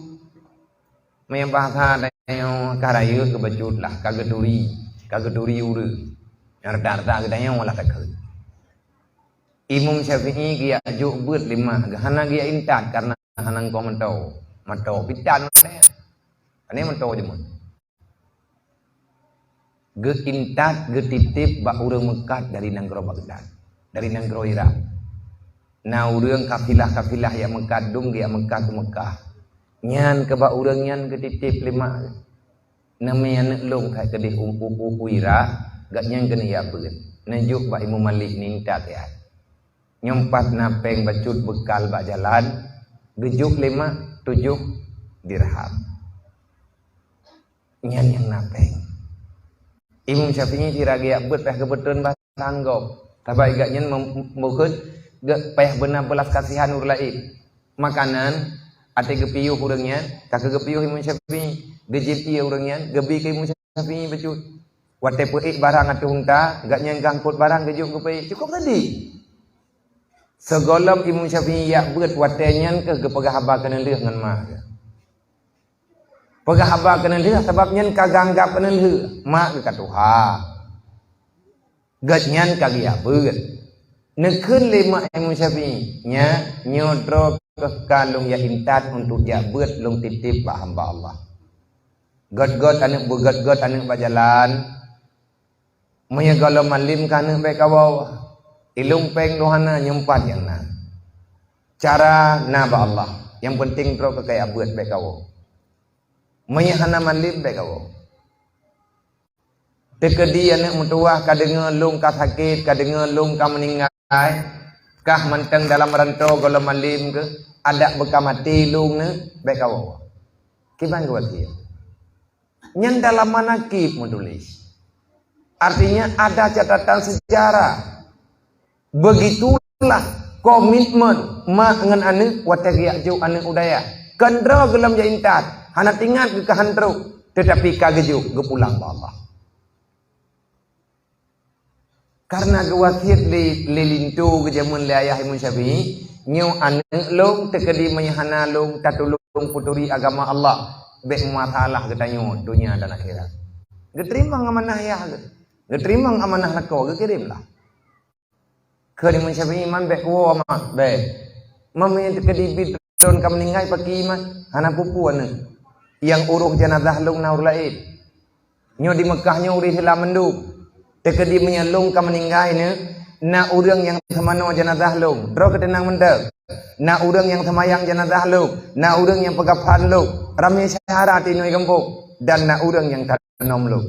Meunyoe bahasa tanyoe ka rayeuk geubacut lah, ka geuturi, ka geuturi ureuëng. Nyang rata-rata geutanyoe lah takheun. Imam Syafi'i geujak jok beuet lé mak geuh, hana geujak intat karena hana ngon moto. Moto pitan. Pane meuto jameun. Geuintat, geutitip bak ureuëng meukat dari nanggroe Baghdad, dari nanggroe Irak. Na ureuëng kafilah-kafilah jak meukat dum geujak meukat u Meukah. Nyan keu bak ureuëng nyan geutitip lé mak. Namé aneuëk lôn that keudeh u, u, u, u Irak, gobnyan keuneuk jak beuet. Neujok bak Imeum Malik, neuintat keu nyan. Nyoe pat na péng bacut beukal bak jalan, geujok lé mak tujoh dirham. Nyan nyang na péng. Imeum Syafi'i sira geujak beuet payah geupeutrön barang gob. Sabab gobnyan mem-, meukeusut geu-, payah beuna beulas kasihan ureuëng laén. Makanan, até geupiôh ureuëng nyan, ka keuh geupiôh Imeum Syafi'i. Geujép ié ureuëng nyan, geubi keu Imeum Syafi'i bacut. Watée peuék barang ateueh unta, gobnyan geuangkot barang geujok geupeuék. Cukôp sadik. Sigohlom Imeum Syafi'i jak beuet watée nyan keuh geupeugah haba keuneulheueh ngon mak geuh. Peugah haba keuneulheueh sabab nyan ka geuanggab keuneulheueh, mak geuh ka tuha. Gobnyan ka geujak beuet. Neukheun lé mak Imeum Syafi'i, "Nyak, nyoe droe keuh ka lôn jak intat untuk jak beuet lôn titip bak hamba Allah." Göt-göt aneuëk, beugöt-göt aneuëk bak jalan. Meunyoe gohlom malem ka aneuëk bék kawoe. Ilong péng dum hana, nyoe pat nyang na. Cara na bak Allah. Nyang penting droe keuh kajak beuet bék kawoe. Meunyoe hana malem bék kawoe. Teukeudi aneuëk meutuwah ka deungoe lôn ka sakét, ka deungoe lôn ka meuninggai, kah mantong dalam ranto gohlom malem keuh, adak beuka maté lôn nyoe bék kawoe. Kiban geuwasiet. Nyan dalam manakib meutuléh. Artinya ada catatan sejarah. Begitulah komitmen mak ngon aneuëk watée geujak jok aneuëk u dayah. Kon droe gohlom jak intat, hana teuingat geuh ka han trok, teutapi ka geujok geupulang bak Allah. Karena geuwasiet lé, lé linto geujameun lé ayah Imeum Syafi'i, "Nyoe aneuëk lôn, teukeudi meunyoe hana lôn tatulông peuturi agama Allah, bék meumasalah geutanyoe donya dan akhirat." Geuteurimong amanah ayah geuh. Geuteurimong amanah lakoe, geukirém lah. Kheun Imeum Syafi'i, "Man bék kuwoe mak, bék. Man meunyoe teukeudi bit droen ka meuninggai pakri mak, hana peue-peue aneuëk. Nyang uroh jeunazah lôn na ureuëng laén. Nyoe di Meukah nyoe ureuëng Islam mandum. Teukeudi meunyoe lôn ka meuninggai nyoe, na ureuëng nyang seumanoe jeunazah lôn, droe keuh teunang mantong. Na ureuëng nyang seumayang jeunazah lôn, na ureuëng nyang peukafan lôn, ramé syedara tinoe gampông, dan na ureuëng nyang tanom lôn."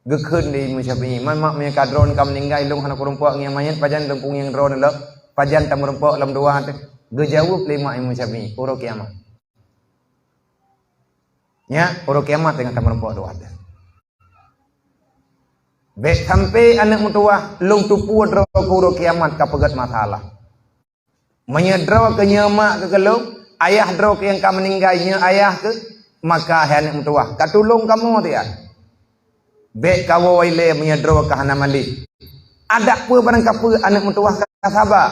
Geukheun lé Imeum Syafi'i, "Man mak, meunyoe ka droen ka meuninggai, lôn hana kurumpok ngon nyang manyét, pajan lôn kungieng droen lom? Pajan tameurumpok lom dua teuh?" Geujaweueb lé mak Imeum Syafi'i, "Uroe kiamat. Nyak, uroe kiamat teungoh tameurumpok dua teuh. Bék sampai aneuëk meutuwah lôn tupue droe keuh uroe kiamat ka peugét masalah." Meunyoe droe keuh nyoe mak keuh keu lôn, ayah droe keuh nyang ka meuninggai nyoe ayah keuh, maka hai aneuëk meutuwah, ka tulông kamoe tiat. Bék kawoe ilée meunyoe droe keuh hana malem. Adak peue barang kapeue aneuëk meutuwah ka saba.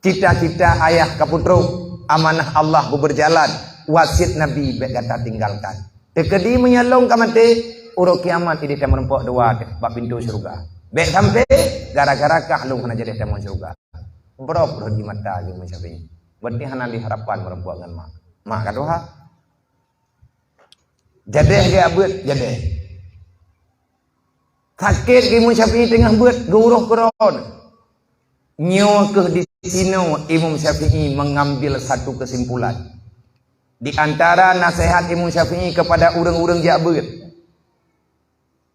Cita-cita ayah ka peutrok, amanah Allah beubeurjalan, wasiet Nabi bék gata tinggalkan. Teukeudi meunyoe lôn ka maté, uroe kiamat idéh tameurumpok dua teuh bak pintoe syeuruga. Bék sampai gara-gara kah lôn hana jadéh tamong syeuruga. Brok rhot di mata geuh Imeum Syafi'i. Berarti hana lé harapan meurumpok ngon mak. Mak ka tuha. Jadéh geujak beuet, jadéh. Sakét geuh Imeum Syafi'i teungoh beuet, geuuroh keu droe. Nyoe keuh di sinoe Imeum Syafi'i mengambil satu kesimpulan. Di antara nasihat Imeum Syafi'i kepada ureuëng-ureuëng jak beuet.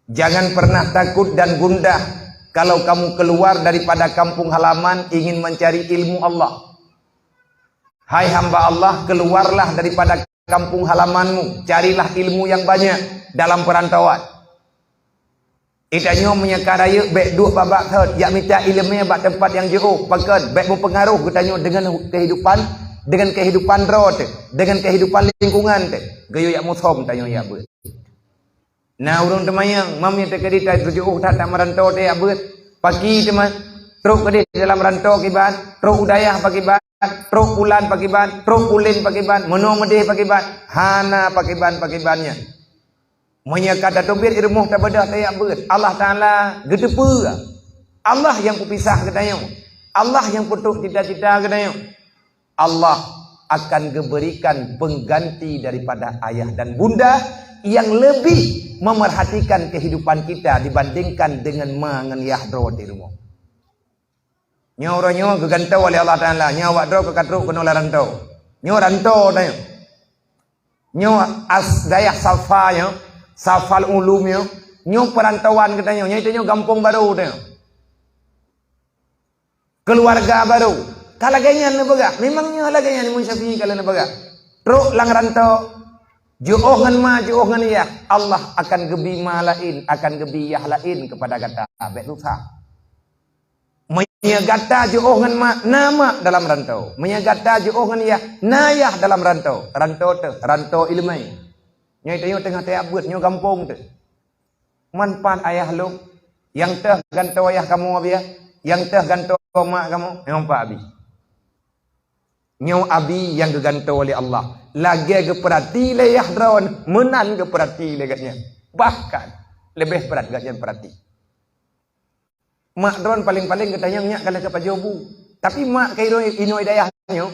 Jangan pernah takut dan gundah kalau kamu keluar daripada kampung halaman ingin mencari ilmu Allah. Hai hamba Allah, keluarlah daripada kampung halamanmu, carilah ilmu yang banyak dalam perantauan. Geutanyoe meunyoe ka rayeuk bék duek babak thot, jak mita iéleumé bak teumpat nyang jiôh, pakon bék meupeungaroh geutanyoe deungon kehidupan, deungon kehidupan droe teuh, deungon kehidupan lingkungan teuh, geuyue jak musom tanyoe jak beuet. Na ureuëng teumanyong, mam nyang teukeudi that teujiôh that-that meuranto teuh jak beuet. Pakri teuma, trok keudeh dalam ranto kiban, trok u dayah pakiban, trok bulan pakiban, trok buleuen pakiban, meunoe meudeh pakiban, hana pakiban-pakiban nyan. Meunyoe ka tateubiet i rumoh tabeudôh tajak beuet, Allah Taala geuteupeue. Allah nyang peupisah geutanyoe. Allah nyang peutrok cita-cita geutanyoe. Allah akan geuberikan pengganti daripada ayah dan bunda yang lebih memerhatikan kehidupan kita dibandingkan dengan ma ngon yah droe di rumoh. Nyoe uroe nyoe geugantoe lé Allah Taala, nyoe awak droe ka trok keunoe lam rantau. Nyoe rantau tanyoe. Nyoe as-, dayah Safa nyoe, Safal Ulum nyoe, nyoe peurantauan geutanyoe, nyoe tanyoe gampông barô tanyoe. Keuluwarga barô. Ka lagèe nyan neupeugah. Memang nyoe lagèe nyan Imam Syafi'i ka lheueh neupeugah. Trok lam rantau, jiôh ngon ma, jiôh ngon yah, Allah akan geubi ma laén, akan geubi yah laén keupada gata. Bèk susah. Meunyoe gata jiôh ngon ma, na ma dalam rantau. Meunyoe gata jiôh ngon yah, na yah dalam rantau. Rantau teuh, rantau ileumèe. Nyoe tanyoe teungoh tajak beuet, nyoe gampông teuh. Man pat ayah lôn, nyang teuh gantoe ayah kamoe, Abi, ya? Nyang teuh gantoe mak kamoe, nyoe pat Abi. Nyoe Abi nyang geugantoe lé Allah. Lagèe geupeurati lé yah droen, meunan geupeurati lé gobnyan. Bahkan, leubeh brat gobnyan peurati. Mak droen paléng-paléng geutanyong nyak ka lheueh geupajoh bu. Tapi mak keu inong, inong dayah nyoe,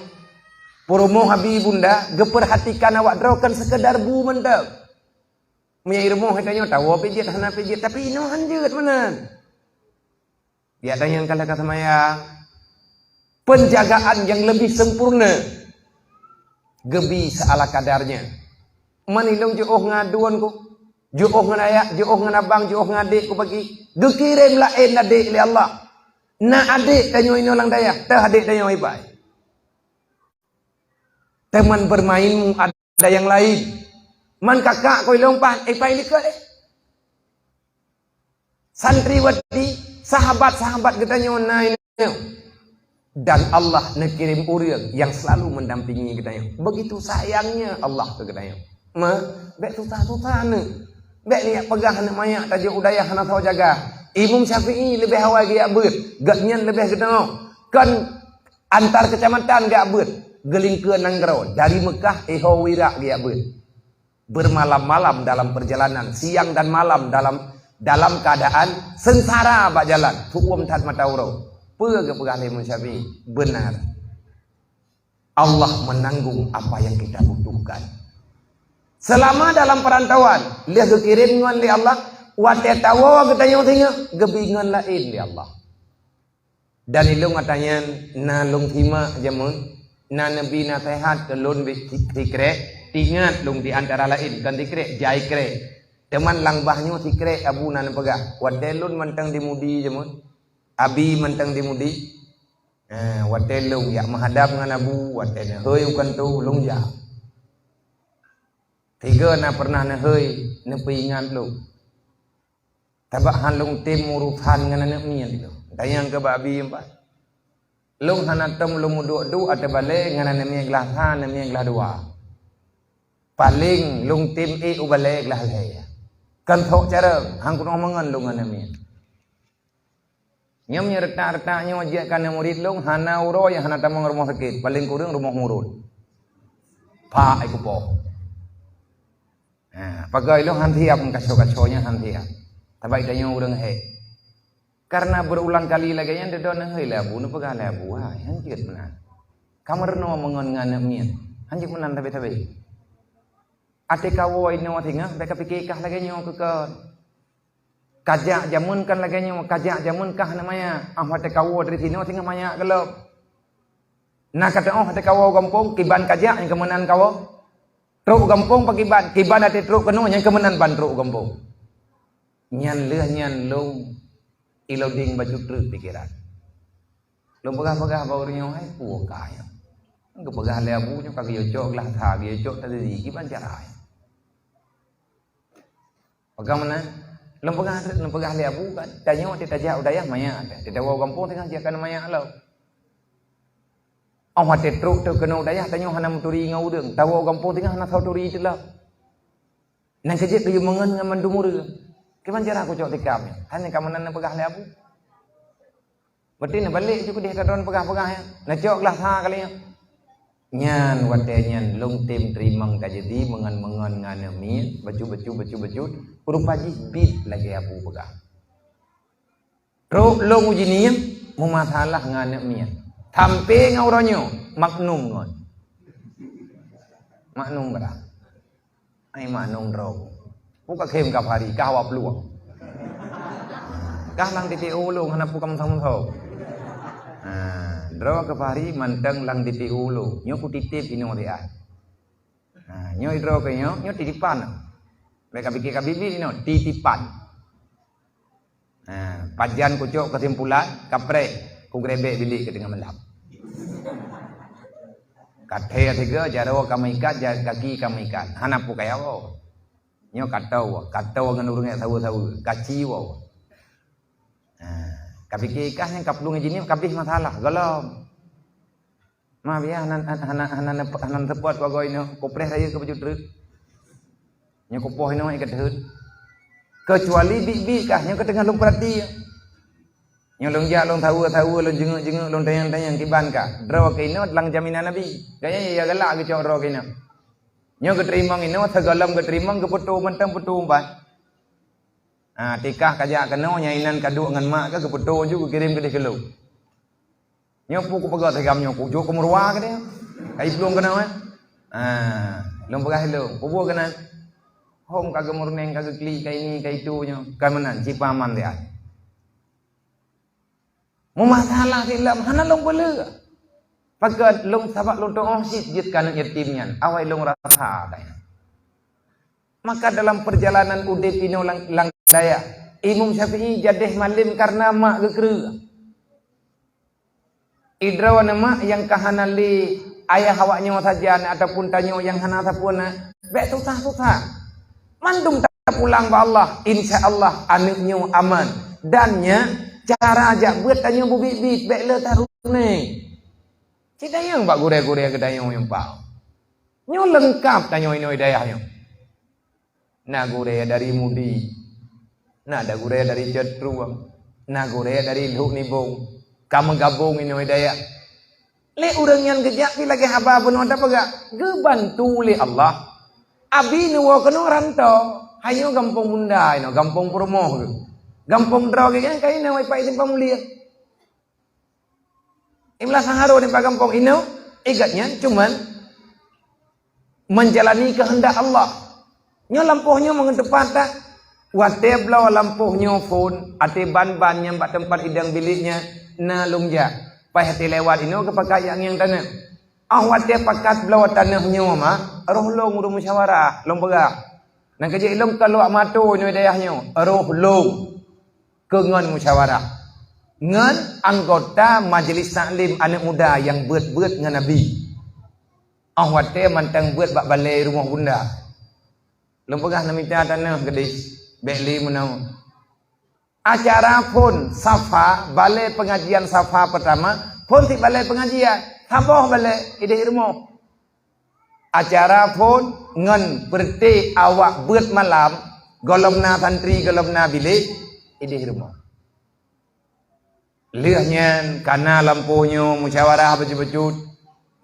peurumoh Abi bunda, geupeurhatikan awak droe kon seukeudar bu mantong. Meunyoe i rumoh geutanyoe tawoe pih jeuet hana pih jeuet, tapi inoe han jeuet meunan. Geutanyoe ka lheueh ka seumayang, penjagaan nyang leubeh sempurna geubi seala kadarnya. Man ilong jiôh ngon aduen ku, jiôh ngon ayah, jiôh ngon abang, jiôh ngon adek ku pagi, geukirém laén adek lé Allah. Na adek tanyoe inoe lam dayah, teuh adek tanyoe ipai. Teuma bermainmu ada nyang laén. Man kakak ku ilong pat, eh, pat likot, eh. Santriwati, sahabat-sahabat geutanyoe na inoe. Dan Allah neukirém ureueng nyang selalu mendampingi geutanyoe. Begitu sayangnya Allah keu geutanyoe. Ma, bèk susah-susah aneuk. Bèk liak peugah aneuk manyak tajok u dayah hana soe jaga. Imam Syafi'i leubeh awai geujak beuet. Gobnyan leubeh geutanyoe. Kon antar kecamatan geujak beuet, geulingkeue nanggroe, dari Meukah, Iho, Wirak geujak beuet. Bermalam-malam dalam perjalanan, siang dan malam dalam, dalam keadaan sengsara bak jalan, su'uem that mata uroe. Peue geupeugah lé Imam Syafi'i? Benar. Allah menanggung apa yang kita butuhkan. Selama dalam perantauan, lheueh geukirém ngon lé Allah, watèe tawoe geutanyoe singoh, geubi ngon laén lé Allah. Dan ilong ata nyan na lôn simak jameun, na neubi naseuhat keu lôn bi-, si-, sikrek, ingat lôn di antara laén, kon sikrek, jai krek. Teuma lam bah nyoe sikrek Abu na neupeugah, watèe lôn mantong di Mudi jameun, Abi mantong di Mudi, eh, watèe lôn jak meuhadab ngon Abu, watèe neuhôi u kantô, lôn jak. Tiga na pernah neuhôi, neupeuingat lôn. Sabab han lôn tem urosan ngon aneuk miet lôn. Tanyong keu bak Abi empat. Lôn hana tom lôn meuduek-duek ateueh balèe ngon aneuk miet glah sa, aneuk miet glah dua. Paléng lôn tem ék u balèe glah lhèe. Kon sok carông, han keunoe meungon lôn ngon aneuk miet. Nyoe meunyoe retak-retak nyoe jeuet keu aneuk murit lôn, hana uroe nyang hana tamong rumoh sakét, paléng kureueng rumoh murot. Pak, eh, kupoh. Ha, pagai lôn han siap meukaso-kaso nyan han siap. Sabab tanyoe ureueng hék. Karena berulang kali lagèe nyan, dudoe neuhôi lé Abu, neupeugah lé Abu, "Hai, han jeuet meunan. Kameureunoe meungon ngon aneuk miet, han jeuet meunan sabé-sabé. Até kawoe inoe singoh, bèk kapike kah lagèe nyoe keu kon. Kajak jameun kan lagèe nyoe, kajak jameun kah aneuk manyak, ah, watèe kawoe dari sinoe singoh manyak gohlom. Na kateu'oh watèe kawoe u gampông, kiban kajak nyang keumeunan kawoe. Trok u gampông pakiban, kiban até trok keunoe nyang keumeunan ban trok u gampông." Nyan lheueh nyan lôn iloding bacut treuk pikeran. Lôn peugah-peugah bak ureueng nyoe, "Hai, peue ka nyoe?" Geupeugah lé Abu nyoe ka geuyue cok glah sa, geuyue cok tadi, kiban cara nyoe? Peugah meunan, lôn peugah, lôn peugah lé Abu kan, tanyoe até tajak u dayah manyak, até tawoe u gampông singoh jeuet keu manyak lom. Oh, watèe trok teuh keunoe u dayah, tanyoe hana meuturi ngon ureueng, tawoe u gampông singoh hana soe turi teuh lom. Nyan keuh jeuet keu meungon ngon mandum ureueng. Kiban cara kucok tikam nyoe? Hana ka meunan neupeugah lé Abu. Berarti neubalek ju keudeh tadon peugah-peugah nyan. Neucok glah sa kali nyoe. Nyan watèe nyan lôn tem teurimong tajadi meungon-meungon ngon aneuk miet, bacut-bacut, bacut-bacut, rupa jih bit lagèe Abu peugah. Trok lôn uji nyan meumasalah ngon aneuk miet. Sampoe ngon uroe nyoe maknum ngon. Maknum barang. Ai maknum droe. Peue ka khem kafari, kah awak peulueng. Kah lam titik ulông hana peue kamoe sama-sama. Ha, droe kafari mantong lam titik ulông. Nyoe kutitip inoe siat. Ha, nyoe droe keu nyoe, nyoe titipan. Bèk kapike ka bibi inoe, titipan. Ha, pajan kucok keusimpulan, kapreh, kugrebek bilék keu teungoh malam. Kathèe sigoe, jaroe kamoe ikat, ja-, gaki kamoe ikat. Hana peue kaya woe. Nyoe katoe, katoe ngon ureueng nyang saweue-saweue, kaci woe. Ha, kapike kah nyang kaplueng jinih kabeh masalah, gohlom. Ma biya hana, hana, hana, hana, hana teupot pagoe inoe, kupreh rayeuk keu baju treuk. Nyoe kupoh inoe ikat deuheut. Keucuali biet-biet kah nyoe ka teungoh lôn peurati. Nyoe lôn jak lôn saweue-saweue, lôn jeungeuk-jeungeuk, lôn tanyong-tanyong kiban kah. Droe keu inoe lam jaminan Nabi. Gaya ya galak geucok droe keu inoe. Nyoe geuteurimong inoe, sigohlom geuteurimong geupeutoe mantong peutoe umpat. Ha, tikah ka jak keunoe, nyang inan ka duek ngon mak ka geupeutoe ju geukirém keudeh keu lôn. Nyoe peue kupeugah sigam nyoe, kujok keu meuruwa keudeh. Ka iplueng keunoe, eh? Ah, lôn peugah lôn, peue buet keunan? Hom ka geumeureuneng, ka geuklik, ka ini, ka itu nyoe. Ka meunan, ci paman lé ai. Meumasalah silam, hana lôn peuleueh. Pakon lôn sabab lôn tuoh cit jeuet keu aneuk yatim nyan, awai lôn rasa dayah. Maka dalam perjalanan udeb inoe lam, lam dayah, Imam Syafi'i jadeh malem kareuna mak geukreueh. Idroe neuh mak nyang ka hana lé ayah awak nyoe sajan ataupun tanyoe nyang hana sapeue na, bèk susah-susah. Mandum tapulang bak Allah, insya Allah aneuk nyoe aman. Dan nya cara jak beuet tanyoe beubiet-biet, bèk le tarunéng. Ci tanyong bak gurèe-gurèe geutanyoe nyang pah. Nyoe leungkap tanyoe inoe dayah nyoe. Na gurèe dari Mudi, na da gurèe dari Cot Trueng, na gurèe dari Lhok Nibong, ka meugabong inoe dayah. Lé ureueng nyan geujak pi lagèe haba bunoe tapeugah, geubantu lé Allah. Abi neuwoe keunoe rantô, hanyoe gampông Bunda inoe, gampông peurumoh geuh. Gampông droe geuh nyan ka inoe, ipak i Simpang Mulia. Imla Saharun nibak gampông inoe, igat nyan cuman menjalani kehendak Allah. Nyoe lampôh nyoe meungeuteupat that, watèe bloe lampôh nyoe phôn, até ban-ban nyang bak teumpat idong bilék nyan na lôn jak. Paih até lewat inoe geupakat jak ngieng tanoh. Óh watèe pakat bloe tanoh nyoe ma, roh lôn ureueng musyawarah, lôn peugah. Nyang keujeuet lôn ka luwak mato nyoe dayah nyoe, roh lôn. Keu ngon musyawarah ngon anggota Majlis Taklim aneuk muda nyang beuet-beuet ngon Abi. Óh watèe mantong beuet bak balè rumoh Bunda. Lôn peugah neumita tanoh keudeh, bèk lé meunoe. Acara phôn Safa, balè pengajian Safa peutama, phôn cit balè pengajian, saboh balè ideh rumoh. Acara phôn ngon peureuté awak beuet malam, gohlom na santri, gohlom na bilék, ideh rumoh. Lheueh nyan, kana lampôh nyoe musyawarah bacut-bacut,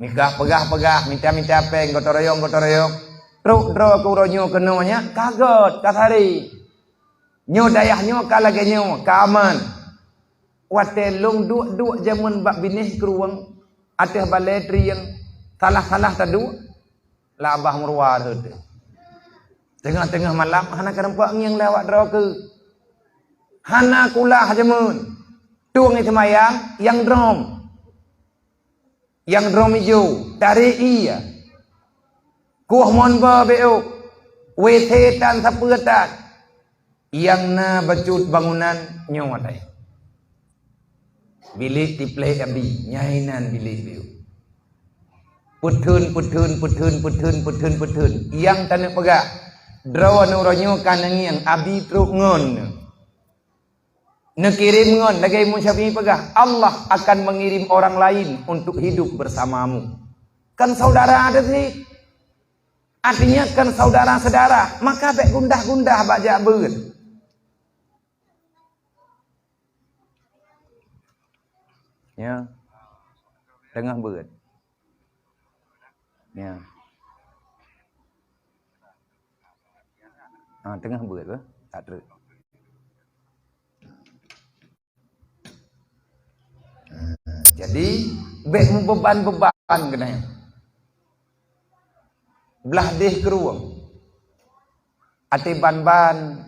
mita peugah-peugah, mita-mita péng, gotong royong, gotong royong. Trok droe keu uroe nyoe keunoe nyan, ka gèt, ka saré. Nyoe dayah nyoe ka lagèe nyoe, ka aman. Watèe lôn duek-duek jameun bak binéh krueng, ateueh balè trieng, salah-salah taduek, lam babah meuruwa rhot. Teungoh-teungoh malam hana kareumpok ngieng lé awak droe keuh. Hana kulah jameun. Tueng ie seumayang nyang drom. Nyang drom ijo, tarek ie. Kueh mon bèe beuôk, WC tan sapeue tan. Nyang na bacut bangunan nyoe watèe. Bilék tipleh Abi, nyan inan bilék beuôk. Peutheun, peutheun, peutheun, peutheun, peutheun, peutheun. Nyang taneuk peugah, droeneuh uroe nyoe ka neungieng, Abi trok ngon. Neukirém ngon, lagèe Imam Syafi'i peugah, "Allah akan mengirim orang lain untuk hidup bersamamu." Kan saudara teuh cit. Artinya kan saudara-saudara, maka bèk gundah-gundah bak jak beuet. Ya. Teungoh beuet. Ya. Ha, teungoh beuet beuh. Tak trok. Ha, jadi, bèk meubeban-beban keunan. Blah deh krueng. Até ban-ban.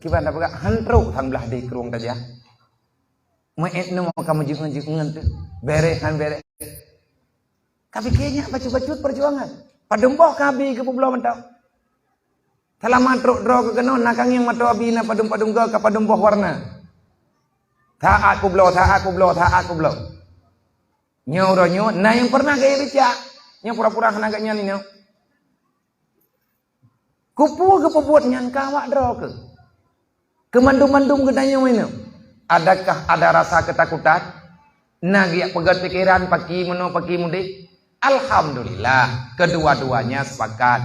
Kiban dah peugah, han trok sang blah deh krueng tajak. Meu'et nyoe ka meujeuet-jeuet ngon teuh. Bereh han bereh. Ka pike nyak bacut-bacut perjuangan. Padum boh ka bi geupeubloe mantong. Seulama trok droe keu keunoe, na kangieng mata abi, na padum-padum goe ka padum boh warna. Saát peubloe, saát peubloe, saát peubloe. Nyoe uroe nyoe, na nyang pernah gaya becak. Nyoe pura-pura hana geuh nyan inoe. Kupeue geupeubuet nyan ka awak droe keuh? Keu mandum-mandum geutanyoe inoe, adakah ada rasa ketakutan? Na geujak peugöt pikeran paki meunoe paki mudeh? Alhamdulillah, kedua-duanya sepakat.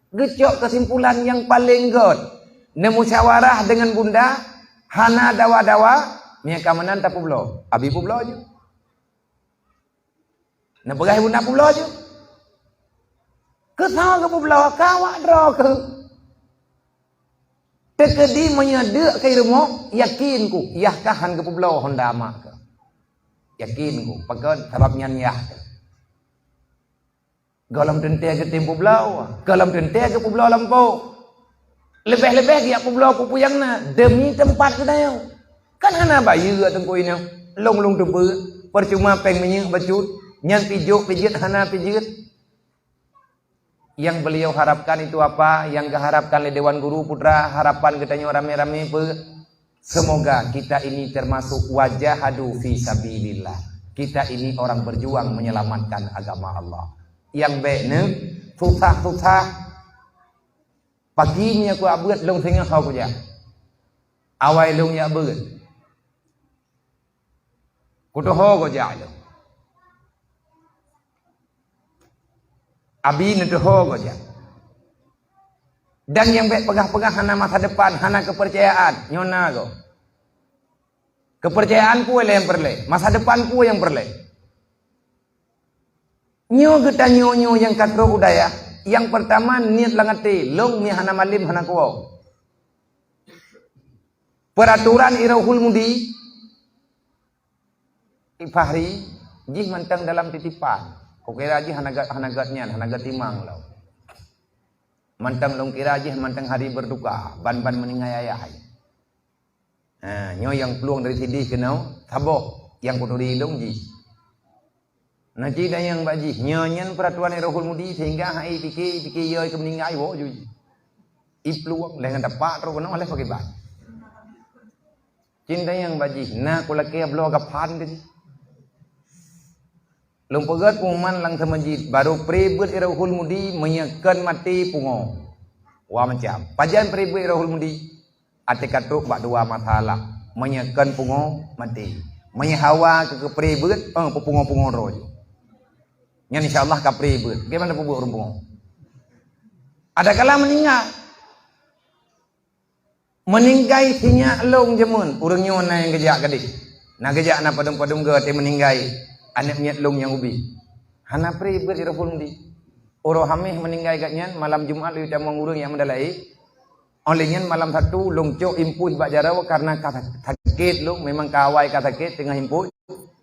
Geucok kesimpulan nyang paleng göt. Neumusyawarah deungon bunda, hana dawa-dawa, meunyo ka meunan tapeubloe. Abi peubloe ju. Neupeugah ibu na peubloe ju. Keu soe geupeubloe, ka awak droe keuh. Teukeudi meunyo deuk keu rumoh, yakin ku, yah ka han geupeubloe honda mak keuh. Yakin ku, pakon sabab nyan yah keuh. Gohlom teuntèe geutem peubloe, gohlom teuntèe geupeubloe lampôh. Leubeh-leubeh geujak peubloe peue-peue nyang na demi teumpat geutanyoe. Kan hana bayeue teungku inong, lôn-lôn teubeu, percuma péng minyeuk bacut, nyan pijôk pijeuet hana pijeuet. Yang beliau harapkan itu apa? Yang geuharapkan lé Dewan Guru Putra, harapan geutanyoe ramé-ramé peue? Semoga kita ini termasuk wajahadu fi sabilillah. Kita ini orang berjuang menyelamatkan agama Allah. Nyang bèk neu susah-susah. Pagi nyoe ku abeuet lôn singoh ho kujak. Awai lôn jak beuet. Kutoho kujak lôn. Abi neutoho kujak. Dan nyang bèk peugah-peugah hana masa depan, hana kepercayaan, nyoe na goe. Kepercayaan peue lé nyang peureulèe, masa depan peue nyang peureulèe. Nyoe geutanyoe nyoe nyang ka trok u dayah, nyang peurtama niet lam até, lôn mi hana malem hana kuwoe. Peuratoran Irohul Mudi, Fahri, jih mantong dalam titipan. Kukira jih hana gèt, hana gèt nyan, hana gèt timang lom. Mantong lôn kira jih mantong hari berduka, ban-ban meuninggai ayah. Ha, nyoe nyang plueng dari sideh keunoe, saboh nyang kuturi lôn jih. Na cit dayang bak jih, nyoe nyan peuratoran Irohul Mudi sehingga hai pike, pike yo keu meuninggai woe ju jih. Iplueng lheuh ngon tapak trok keunoe lheuh pakriban. Cit dayang bak jih, na kulakèe bloe gapan tadi. Lôn peugöt pengumuman lam seumeujid, barô pré beuet Irohul Mudi meunyoe kön maté pungo. Wa macam. Pajan pré beuet Irohul Mudi? Até ka trok bak dua masalah. Meunyoe kön pungo, maté. Meunyoe hawa keu, keu pré beuet, eh, peupungo-pungo droe ju. Nyan insya Allah ka pré beuet. Bagaimana peubuet ureueng pungo? Ada kala meuninggai. Meuninggai sinyak lôn jameun, ureueng nyoe na nyang geujak gadeh. Na geujak na padum-padum goe até meuninggai aneuk miet lôn nyang ubé. Hana pré beuet Irohul Mudi. Uroe Hamèh meuninggai gobnyan, malam Jumat lôn tamong ureueng nyang meudalai. Óh lheueh nyan malam Sabtu lôn cok impus bak jaroe karena ka sakét lôn, memang ka awai ka sakét teungoh impus.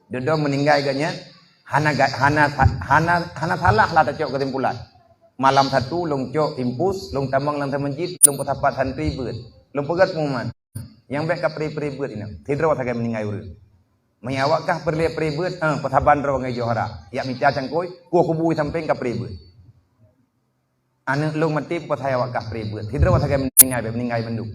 Dudoe meuninggai gobnyan, hana ga-, hana sa-, hana, hana salah lah tacok keusimpulan. Malam Sabtu lôn cok impus, lôn tamong lam seumeujid, lôn peusapat santri beuet. Lôn peugöt pengumuman. Nyang bèk ka pré-pré beuet inong. Sidroe sagai meuninggai ureueng. Meunyoe awak kah peureulèe pré beuet, eh, peusaban droe ngon johara. Jak mita cangkôi, kueh kubu sampéng ka pré beuet. Aneuk lôn maté peusagai awak kah pré beuet. Sidroe sagai meuninggai, bèk meuninggai mandum.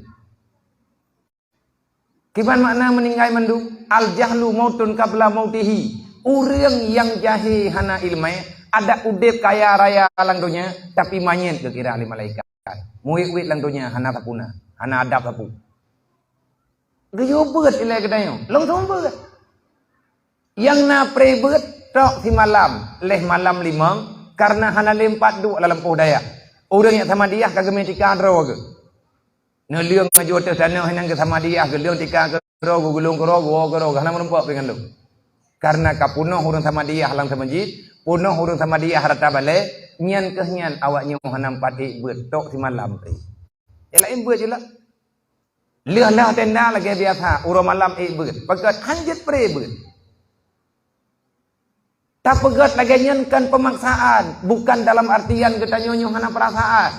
Kiban makna meuninggai mandum? Al-jahlu mautun qabla mautihi. Ureueng nyang jahé hana ileumèe, adak udép kaya raya lam donya, tapi manyét geukira lé malaikat. Meuwét-wét lam donya hana tapuna, hana adab sapeue. Geuyue beuet ilèe geutanyoe, lôn seumeubeuet. Nyang na pré beuet tok simalam, lheueh malam limong, kareuna hana lé meupat duek lam lampôh dayah. Ureueng nyang samadiah ka geumè tika droe geuh. Neuleueng aju ateueh tanoh nyang geusamadiah, geuleueng tika keudroe, geugulong keudroe, geuwoe keudroe, hana meurumpok pih ngon lôn. Kareuna ka peunoh ureueng samadiah lam seumeujid, peunoh ureueng samadiah rata balèe, nyan keuh nyan awak nyoe hana meupat ék beuet tok simalam teuh. Nyang laén beuet ju lah. Lheueh-lheueh tenda lagèe biasa, uroe malam ék beuet. Pakon han jeuet pré beuet. Tapeugét lagée nyan kon peumaksaan, bukan dalam artian geutanyoe nyoe hana peurasaan.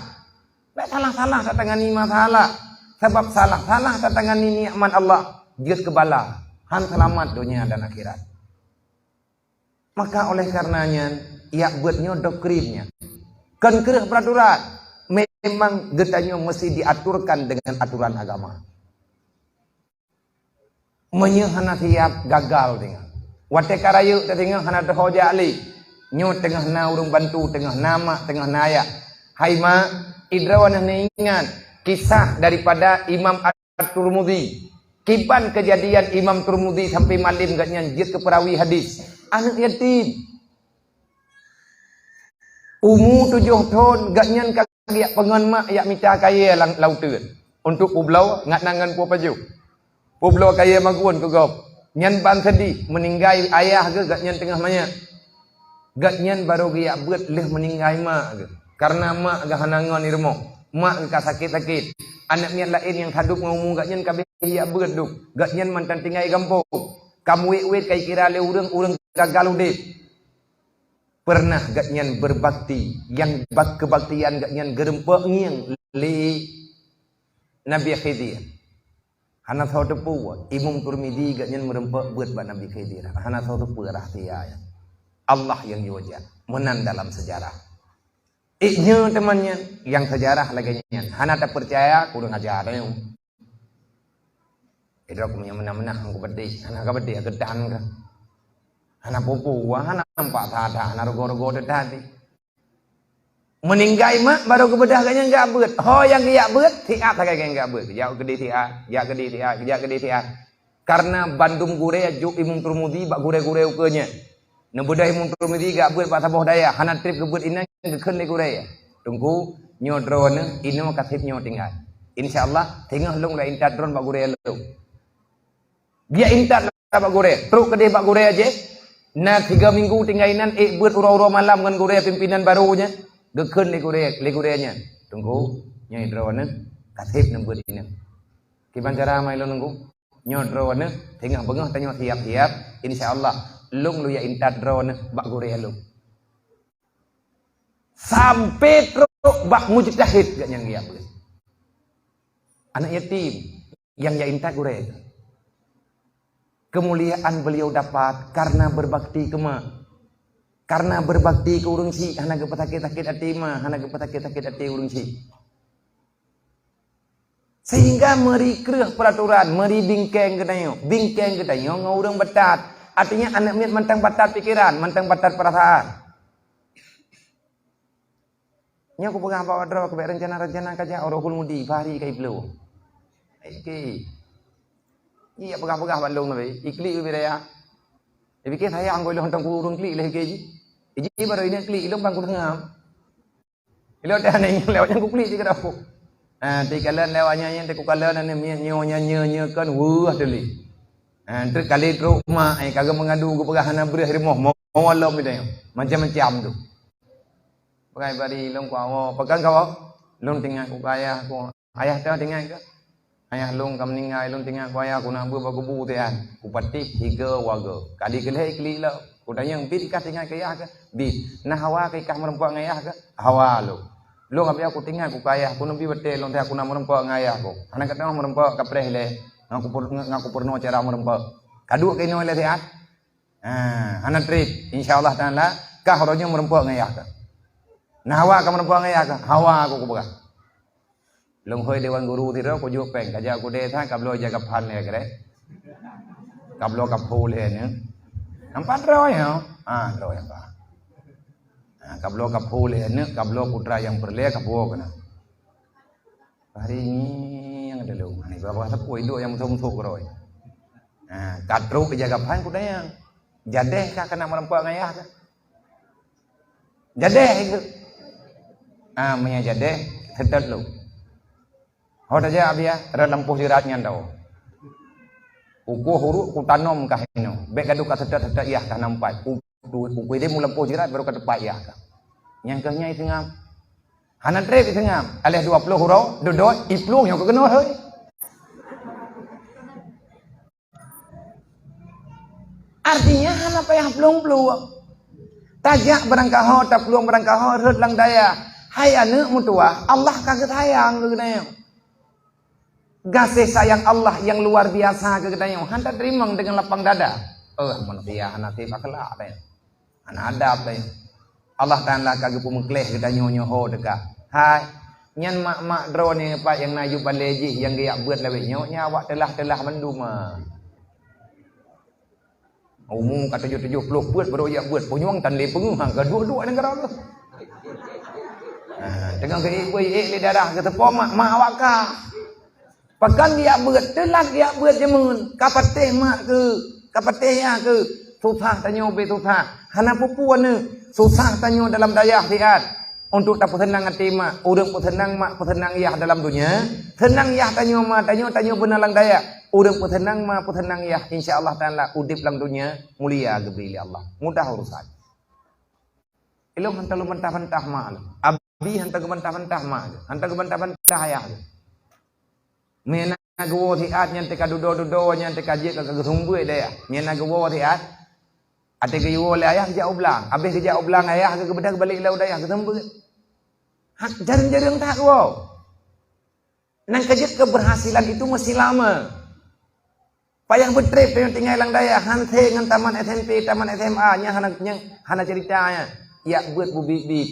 Bék salah-salah tatangani masalah, sabab salah-salah tatangani nikmat Allah jeuet keu bala, han seulamat donya dan akhirat. Maka oleh karenanya, yak beuet nyoe doktrin nyan. Kon kreueh peraturan, memang geutanyoe meusti diaturkan dengan aturan agama. Meunyoe hana siap, gagal teungoh. Watée ka rayeuk teuh teungoh hana teuho jak lé. Nyoe teungoh na ureuëng bantu, teungoh na mak, teungoh na ayah. Hai mak, idroe neuingat kisah daripada Imam At-Tirmidzi. Kiban keujadian Imam Tirmidzi sampai malem gobnyan jeuet keu peurawi hadis. Aneuëk yatim. Umu tujoh thon gobnyan ka geujak peungon mak jak mita kayée lam lauteuen. Untuk peubloe ngat na ngon peue pajoh. Peubloe kayée magun keu gob. Nyan ban seudeh meuninggai ayah geuh gobnyan teungoh manyak. Gobnyan barô geujak beuet lheueh meuninggai mak geuh. Kareuna mak geuh hana ngon di rumoh. Mak geuh ka sakét-sakét. Aneuëk miet laén nyang sadub ngon umu gobnyan ka abéh jak beuet dum. Gobnyan mantong tinggai gampông. Ka meuwét-wét ka jikira lé ureuëng, ureuëng gagal udeb. Pernah gobnyan berbakti, nyang bak-, kebaktian gobnyan geureumpok ngieng lé Nabi Khidir. Hana soe teupeu, Imam Tirmidzi gobnyan meureumpok beuet bak Nabi Khidir. Hana soe teupeu rahsia nyan. Allah nyang jiweuja. Meunan dalam sejarah. Ék nyoe teuma nyan, nyang sejarah lagée nyan. Hana tapeucaya, kureueng aja nyoe. Idroe ku meunyoe meunah-meunah ngon kupeudeh, hana kapeudeh geutan ka. Hana pupu, hana nampak that-that, hana rugoe-rugoe that-that. Meuninggai mak barô geubeudah gobnyan geujak beuet. Ho nyang geujak beuet, siat sagai nyang geujak beuet. Geujak keudeh siat, geujak keudeh siat, geujak keudeh siat. Kareuna bandum gurée jok Imam Tirmidzi bak gurée-gurée ukeue nyan. Neubeudoh Imam Tirmidzi geujak beuet bak saboh dayah, hana treb geubeuet inan geukheun lé gurée. Teungku, nyoe droeneuh, inoe ka seb nyoe tinggai. Insya Allah, teungoh lôn lôn intat droeneuh bak gurée lôn. Geujak intat bak gurée, trok keudeh bak gurée jih. Na tiga minggu tinggai inan ék beuet uroe-uroe malam ngon gurée pimpinan barô nyan. Geukheun lé gurée, lé gurée nyan. Teungku, nyoe droeneuh, ka seb neubeuet inan. Kiban cara mai lôn nunggu? Nyoe droeneuh, teungoh beungoh tanyoe siap-siap, insya Allah, lôn lôn jak intat droeneuh bak gurée lôn. Sampai trok bak mujtahid gobnyan geujak beuet. Anak yatim nyang jak intat gurée. Kemuliaan beliau dapat karena berbakti keu mak. Karena berbakti keu ureuëng syik, hana geupeusakét-sakét até mak, hana geupeusakét-sakét até ureuëng syik. Sehingga meuri kreueh peuraturan, meuri bingkeng geutanyoe. Bingkeng geutanyoe ngon ureuëng batat. Artinya, aneuëk miet mantong batat pikeran, mantong batat peurasaan. Nyoe kupeugah bak droe, kubek rencana-rencana ka jak Rohul Mudi, Fahri ka iplueng. Oke. Iya peugah-peugah bak lôn nabe, iklik ubé raya. Ipike sayang keu lôn tong ureuëng klik lé ke ji. Iji baru ini klik, ilong bang kudengar. Ilong dah nanya lewat nyang kuklik di kedapur. Ha, ti kalan lewat nyan, nyan ti kukalan, nyan nyoe, nyan nyoe, nyoe kan, weuh, tuli. Ha, truk kali truk mak, eh, kagak mengadu, geupeugah hana breuh rumoh, mo-, mo lom itu, macam-macam tu. Peugah bari lôn ku awak, pekan kau, lôn tinggai ku ayah ku. Ayah teuh tinggai ke? Ayah lôn ka meuninggai, lôn tinggai ku ayah, ku na beuet bak kubu tian. Ku patéh tiga warga. Kali keulhèe klik lom. Ku tanyong, "Bit kah tinggai keu ayah kah?" "Bit." "Nah hawa kah ikah meurumpok ngon ayah kah?" "Hawa lôn." "Lôn abéh ku tinggai ku keu ayah, ku neubi watèe lôn teuh ku na meurumpok ngon ayah ku. Hana ka teungoh meurumpok, ka preh lé. Ngon ku pur-, ngon ku peurunoe cara meurumpok. Ka duek keu inoe lé siat." Ha, hana treb. Insya Allah Taala, kah uroe nyoe meurumpok ngon ayah kah. Nah hawa kah meurumpok ngon ayah kah? Hawa ku, ku peugah. Lôn hôi dewan guru sidroe, kujok péng, kajak kudée that, kabloe ijazah phan lé keudéh. Kabloe kaphu lé aneuk. Nampak droe nyoe? Ah, droe nyan bah. Ah, kabloe kaphu lé aneuk, kabloe putra nyang peureulée kapuwoe keunoe. Hari ngieng teulông, ni babah sapeue idok nyang musoh-musoh keudroe. Ah, ka trok ijazah phan kudayang. Jadéh kah keuneuk meurumpok ngon ayah kah? Jadéh ikeu. Ah, meunyo jadéh, seutôt lôn. Ho tajak biya, rot lampôh sirat nyan tao. Ukoh uruek kutanom kah inoe. Bék gadoh ka seutôt-seutôt yah kah nampat. U-, u-, ukui deh mu lampôh sirat baru ka teupat yah kah. Nyang keuh nyan iseungam. Hana treb iseungam. Aléh dua ploh uroe, dodot, iplueng nyoe keu keunoe hôi. Artinya hana payah plueng-plueng. Tajak barangkaho, taplueng barangkaho rhot lam dayah. Hai aneuk meutuwah, Allah ka geusayang keu geutanyoe. Gaséh sayang Allah nyang luar biasa keu geutanyoe hana teurimong deungon lapang dada. Oh, manusia hana sép akhlak deh. Hana adab deh. Allah Taala ka geupeumeukleh geutanyoe nyoe ho teuka. Hai, nyan mak-mak droeneuh pat nyang na yup balée jih nyang geujak beuet lawét nyoe, nyan awak teulah-teulah mandum, ah. Umu ka tujoh-tujoh ploh peuet baru jak beuet, punyueng tan lé peungeuh, ha, ka duek-duek negara tu. Ha, teungoh geuék beuet, ék lé darah, geuteupeue mak, mak awak ka. Pakon geujak beuet, teulat geujak beuet jameun, ka patéh mak keuh, ka patéh yah keuh, susah tanyoe ubé susah, hana peue-peue aneuk, susah tanyoe dalam dayah siat. Untuk tapeuseunang até mak, ureuëng peuseunang mak, peuseunang yah dalam donya, seunang yah tanyoe ma, tanyoe, tanyoe beuna lam dayah. Ureuëng peuseunang ma, peuseunang yah, insya Allah Taala udeb lam donya mulia geubri lé Allah. Mudah urusan. Ilong hantom lôn bantah-bantah mak lôn. Abi hantom geubantah-bantah mak lôn. Hantom geubantah-bantah ayah lôn. Meunan geuwoe siat nyan teuka dudoe-dudoe nyan teuka jeuet ka geuseumeubeuet dayah. Meunan geuwoe siat. Até geuwoe lé ayah geujak u blang. Abéh geujak u blang ayah geubeudôh balik lé u dayah geuseumeubeuet. Hak jareueng-jareueng that woe. Nang keujeuet keberhasilan itu mesti lama. Payah beutrép tanyoe tinggai lam dayah, han sé ngon tamat S M P, tamat S M A, nyan hana, nyan hana cerita nyan. Jak beuet beubiet-biet.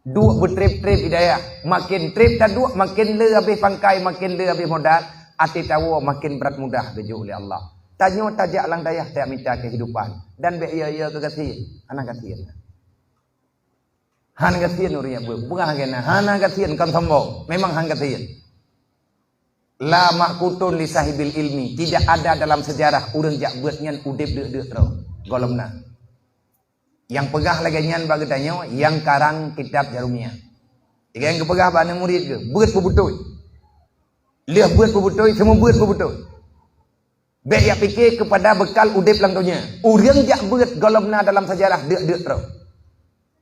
Duek beutrép-trép di dayah. Makin trép taduek, makin le habéh pangkai, makin le habéh modal, até tawoe makin brat mudah geujok lé Allah. Tanyoe tajak lam dayah tajak mita kehidupan dan bék iya-iya keu gasien, hana gasien. Hana gasien ureuëng jak beuet. Peugah lagée na, hana gasien kon sombong. Memang hana gasien. La maqutun li sahibil ilmi, tidak ada dalam sejarah ureuëng jak beuet nyan udeb deuk-deuk droe gohlom na. Nyang peugah lagée nyan bak geutanyoe nyang karang kitab Jarumiyah. Nyang geupeugah bak aneuk murit geuh, beuet beubeutôi. Lheueh beuet beubeutôi, seumeubeuet beubeutôi. Bék jak pike keupada beukal udeb lam donya. Ureuëng jak beuet gohlom na dalam sejarah deuk-deuk droe.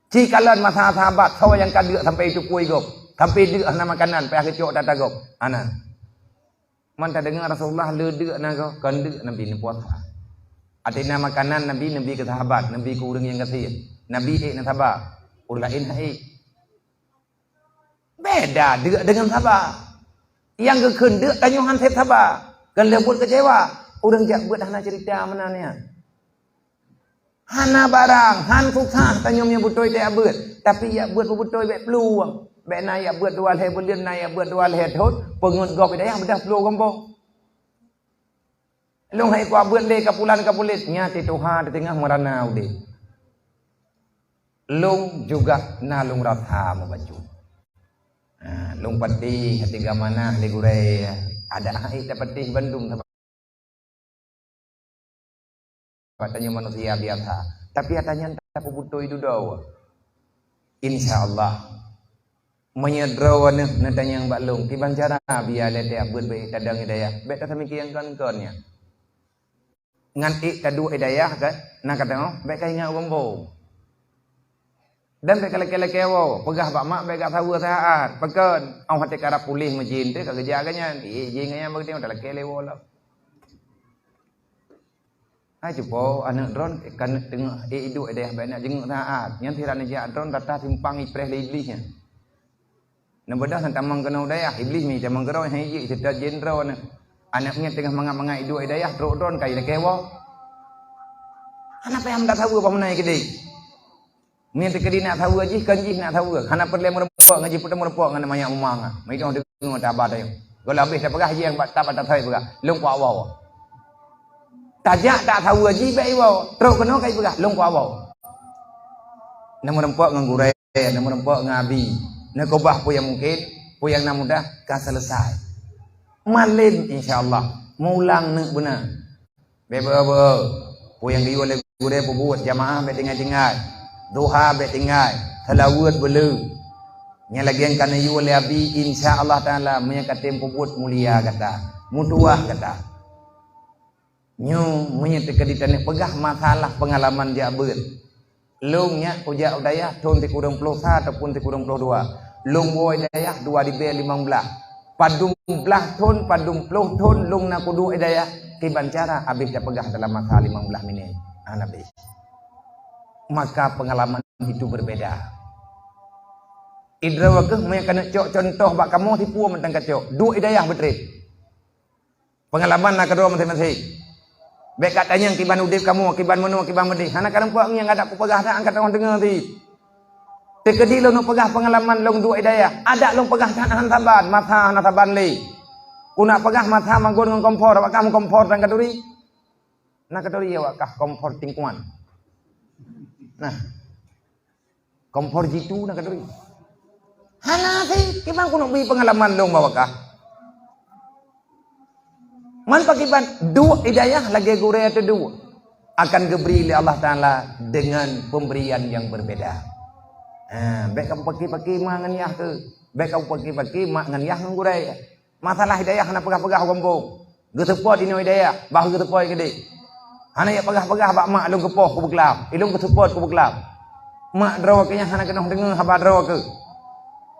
Ci kalon masa sahabat, soe nyang ka deuk sampai teupui gob, sampai deuk hana makanan, payah geucok ata gob. Hana. Man tadeungoe Rasulullah le deuk na gob, kon deuk Nabi neupuasa. Até na makanan Nabi, Nabi keu sahabat, Nabi keu ureuëng nyang gasien. Nabi ék na saba, ureuëng laén han ék. Beda deuk deungon saba. Nyang geukheun deuk tanyoe han sép saba. Kon lheueh buet keucewa. Ureuëng jak beuet hana cerita meunan nyan. Hana barang, han susah tanyoe meunyoe beutôi tajak beuet. Tapi jak beuet beubeutôi bék plueng. Bék na jak beuet dua lhée buleuen, na jak beuet dua lhée thon, peungeut gob di dayah beudôh plueng gampông. Lôn hai kuabeuet lé kapulan kapulet, nyan teutuha teuteungoh meurana udeb. Lôn juga na lôn rasa meubacut. Ha, lôn patéh hati gamanah lé gurée, adak hai tapatéh bandum sama. Katanya manusia biasa. Tapi katanya tak beutôi dudoe. Insya Allah. Meunyoe droe neuh neutanyong bak lôn, kiban cara biar lé tajak beuet bék tadong hidayah, bék taseumiké nyang kon-kon nyan. Ngan ék taduek hidayah kan, na ka deungoe, bék taingat ureuëng bông. Dan bék kalakée-lakée woe, peugah bak mak bék gak saweue saát. Pakon? Óh watée karab puléh meujin teuh ka geujak geuh nyan, ék jih ngon nyang beuteueng talakée lé woe lom. Hai cupo, aneuk droen ka teungoh ék iduek deh bék nak jenguk saát. Nyan sira neujak droen rata simpang ipreh lé Iblih nyan. Neubeudôh neutamong keunoe dayah, Iblih mi tamong keudroe, hai jih seutôt jén droe nyan. Aneuk miet teungoh mangat-mangat iduek dayah, trok droen ka ilakée woe. Hana payah meudak saweue pamunai keudeh. Miet teukeudi nak saweue jih, kon jih nak saweue. Hana peureulée meurumpok ngon jih, peuteumeurumpok ngon manyak mumang. Meuidoh deungoe taba tayong. Gohlom habéh tapeugah jih nyang bak tab atas hai peugah, lôn kuak woe. Tajak tak saweue jih bék iwoe. Trok keunoe ka ipeugah, lôn kuak woe. Neumeurumpok ngon gurée, neumeurumpok ngon abi. Neukeubah peue nyang mungken, peue nyang na mudah ka selesai. Malem insya Allah meulang neuk beuna. Bék beu-beu. Peue nyang geuyue lé gurée peubuet, jamaah bék tinggai-tinggai. Duha bék tinggai. Seulaweuet beuleu. Nyang lagée nyang ka neuyue lé abi, insya Allah Taala meunyoe ka tem peubuet mulia gata, meutuwah gata. Nyoe meunyoe teuka di taneuk peugah masalah peungalaman jak beuet. Lôn nyak kujak u dayah thon sikureueng ploh sa ataupun sikureueng ploh dua. Lôn woe dayah dua ribée limong blaih. Padum blaih thon, padum ploh thon lôn na kuduek u dayah, kiban cara habéh tapeugah dalam masa limong blaih minét. Hana habéh. maka pengalaman itu berbeda. Idroe keuh meunyoe keuneuk cok contoh bak kamoe, tipu mantong kacok. Duek i dayah beutrép. Pengalaman na keudroe maséng-maséng. Bék katanyong kiban udép kamoe, kiban meunoe, kiban meudéh. Hana kareumpok nyang adak kupeugah that angkat teungoh deungoe sit. Teukeudi lôn peugah pengalaman lôn duek i dayah. Adak lôn peugah that hana saban, masa hana saban lé. Kunak peugah masa magon ngon kompor, awak kah meukompor dan katuri. Na katuri awak kah kompor tingkuan. Nah. Kompor jitu na katuri. Hana sit, kiban kuneuk bri pengalaman lôn bak awak kah. Man pakiban duek i dayah lagée gurée teuduek akan geubri lé Allah Taala dengan pemberian yang berbeda. Ha, bék kapeupaki-paki mak ngon yah keuh. Bék kapeupaki-paki mak ngon yah ngon gurée. Masalah i dayah hana peugah-peugah u gampông. Geuseupôt inoe i dayah, bah geuseupôt keudéh. Hana jak peugah-peugah bak mak lôn keupoh kubeuglap, ilôn geuseupôt kubeuglap. Mak droe keuh nyang hana keunong deungoe haba droe keuh.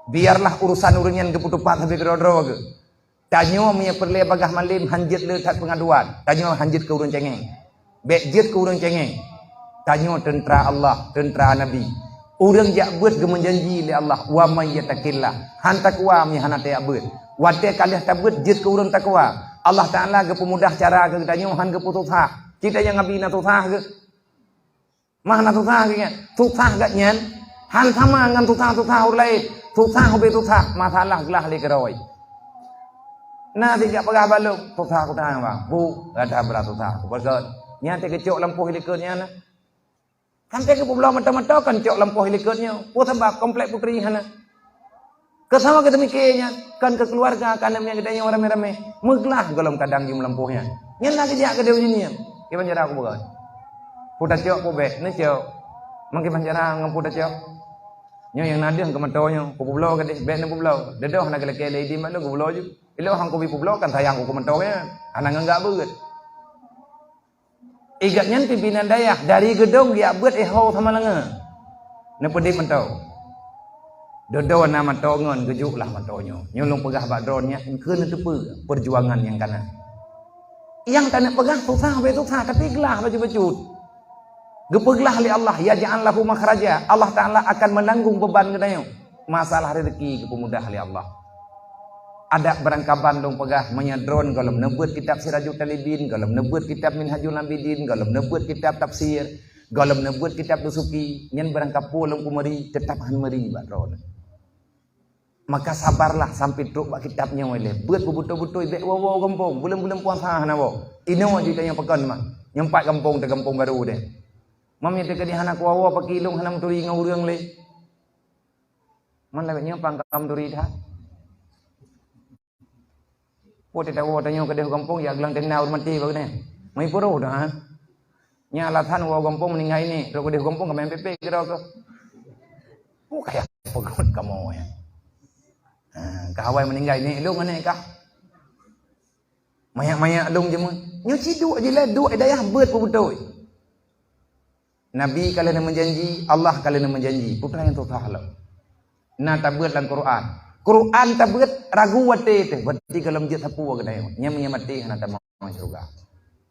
Biarlah urusan ureuëng nyan geupeuteupat sabe keudroe-droe keuh. Tanyoe meunyoe peureulée bagaih malem han jeuet le that peungaduan, tanyoe han jeuet keu ureuëng cengeng. Bék jeuet keu ureuëng cengeng. Tanyoe teuntra Allah, teuntra Nabi. Ureuëng jak beuet geumeujanji lé Allah, "Wa may yattaqillah." Han takwa meunyoe hana tajak beuet. Watée ka lheueh tabeuet jeuet keu ureuëng takwa. Allah Taala geupeumudah cara keu geutanyoe, han geupeususah. Cit nyang abi na susah geuh. Mah na susah geuh nyan. Susah geuh nyan han sama ngon susah-susah ureuëng laén. Susah ubé susah, masalah glah lé keurôi. Na sijak peugah bak lôn, susah kutanyoe bang. Bu, gata brat susah. Kupeugah, nyan teuh geucok lam poh likot nyan na. Sampai geupeubloe mantong-mantong kan cok lam poh likot nyoe. Peue sabab komplek putri hana. Keu saboh geuteumike nyan, kan keu keuluwarga, kan aneuk miet geutanyoe ramé-ramé. Meuglah gohlom kadang jimeulampoh nyan. Nyan na geujak keudeh ujeuen nyan. Kiban cara kupeugah. Peue tacok peue bék, neucok. Mangke ban cara ngon peue tacok. Nyoe nyang na deuh keu mantong nyoe, kupeubloe keudeh, bék neupeubloe. Deundoe hana geulakée lé idin bak lôn, kupeubloe ju. Ilôn han kubi peubloe kan sayang ku keu mantong nyan. Hana nganggap beuet. Igat nyan pimpinan dayah dari Geudong geujak beuet Iho Samalanga. Neupeudeb mantong. Dodo na mantong ngon geujok lah mantong nyoe. Nyoe lôn peugah bak droeneuh nyan keu neuteupeue peujuangan nyang kana. Nyang taneuk peugah susah, bèk susah, tapi glah bacut-bacut. Geupeuglah lé Allah, "Yaj'al lahu makhraja." Allah Taala akan menanggung beban geutanyoe. Masalah rezeki geupeumudah lé Allah. Adak beurangkaban lôn peugah, meunyoe droen gohlom neubeuet kitab Sirajut Talibin, gohlom neubeuet kitab Minhajul Abidin, gohlom neubeuet kitab tafsir, gohlom neubeuet kitab Dusuki, nyan beurangkapeue lôn kumeuri, teutap han meuri bak droen. Maka sabarlah sampai trok bak kitab nyoe lé. Beuet beubeutôi-beutôi, bèk woe-woe gampông, buleuen-buleuen puasa hana woe. Inoe jih tanyoe pakon mah, nyoe pat gampông teuh gampông barô deh. Mam nyoe teukeudi hana kuwoe-woe, pakri lôn hana meuturi ngon ureueng lé. Man lagèe nyoe pang ka meuturi that. Peue teuh tawoe tanyoe keudeh gampông, ya geulang tenda ureueng maté bak nyan. Meupuroh dah, ha? Nyan alasan woe gampông meuninggai nèk, trok keudeh gampông ka main pépé keudroe keuh. Peue kaya peugöt kamoe nyan. Ha, ka awai meuninggai nèk lôn ngon nèk kah. Manyak-manyak lôn jameun. Nyoe ci duek jih lé, duek dayah beuet beubeutôi. Nabi ka lheueh neumeujanji, Allah ka lheueh neumeujanji. Peue nyang susah lom. Na tabeuet lam Quran. Quran tabeuet ragu watèe teuh, berarti gohlom jeuet sapeue geutanyoe. Nyan meunyoe maté hana tamong syeuruga.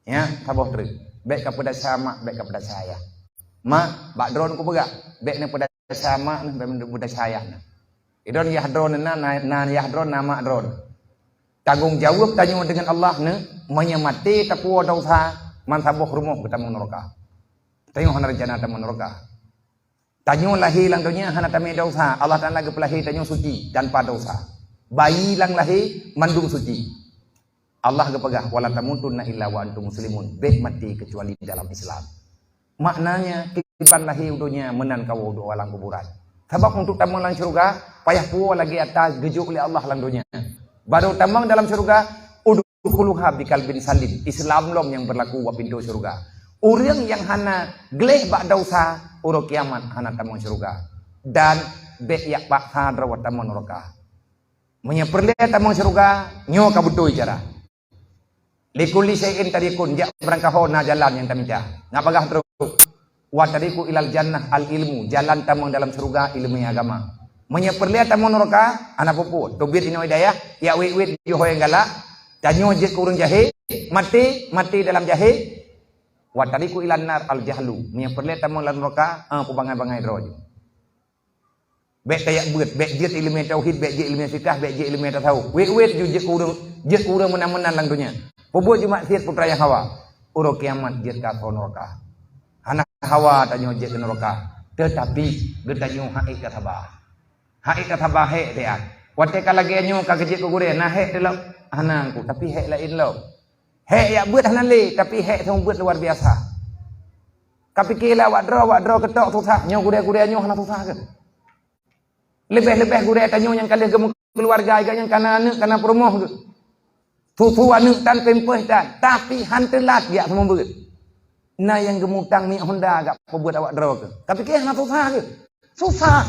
Nyan, saboh treuk. Bèk kapeudesya mak, bèk kapeudesya ayah. Mak, bak droen kupeugah, bèk neupeudesya mak neuh, bèk neupeudesya ayah neuh. Idroen yah droen na, na, na yah droen, na mak droen. Tanggong jaweueb tanyoe deungon Allah neuh, meunyoe maté tapuwoe desya, man saboh rumoh geutamong neuraka. Tanyoe hana reuncana tamong neuraka. Tanyoe lahé lam donya hana tamè desya, Allah Taala geupeulahé tanyoe suci, tanpa desya. Bayi nyang lahé mandum suci. Allah geupeugah, "Wala tamutunna illa wa antum muslimun." Bèk maté keucuali dalam Islam. Maknanya, kiban lahé u donya meunan kawoe u alam kuburan. Sabab untuk tamong lam syeuruga, payah puwoe lagèe ata geujok lé Allah lam donya. Barô tamong dalam syeuruga, udkhuluha biqalbin salim. Islam lom nyang beurlaku bak pintoe syeuruga. Ureueng nyang hana gleh bak desya, uroe kiamat hana tamong syeuruga. Dan bèk jak paksa droe tamong neuraka. Meunyoe peureulèe tamong syeuruga, nyoe ka beutôi cara. "Likulli syai'in tariqun," jak beurangkaho na jalan nyang tamita. Nak peugah trok, "Wa tariqu ilal jannah al ilmu," jalan tamong dalam syeuruga ileumèe agama. Meunyoe peureulèe tamong neuraka, hana peue-peue. Teubiet inoe hidayah, jak wèt-wèt yoh nyang galak, tanyoe jeuet keu ureueng jahé, maté, maté dalam jahé, Wa tariqu ilan nar al jahlu. Meunyoe peureulée tamong lam nuraka, ah, peubangai-bangai droe jih. Bék tajak beuet, bék jeuet ileumé tauhid, bék jeuet ileumé fikah, bék jeuet ileumé tasawuf. Wét-wét ju jeuet keu ureuëng, jeuet keu ureuëng meunan-meunan lam donya. Peubuet ju maksiat peue teuma nyang hawa. Uroe kiamat jeuet keu nuraka. Hana hawa tanyoe jeuet keu nuraka, teutapi geutanyoe haiek ka saba. Haiek ka saba hék teuh. Watée ka lagée nyoe ka geujeuet keu gurée, na hék teuh lom? Hana, Teungku, tapi hék laén lom. Hék jak beuet hana lé, tapi hék seumeubeuet luar biasa. Ka pike lé awak droe, awak droe keutok susah, nyoe gurée-gurée nyoe hana susah keuh. Leubeh-leubeh gurée tanyoe nyang ka lheueh geumeukeuluwarga, nyang ka na aneuëk, ka na peurumoh keuh. Susu aneuëk tan, pampers tan, tapi han teulat jak seumeubeuet. Na nyang geumutang minyeuk Honda jak peubuet awak droe keuh. Ka pike hana susah keuh? Susah.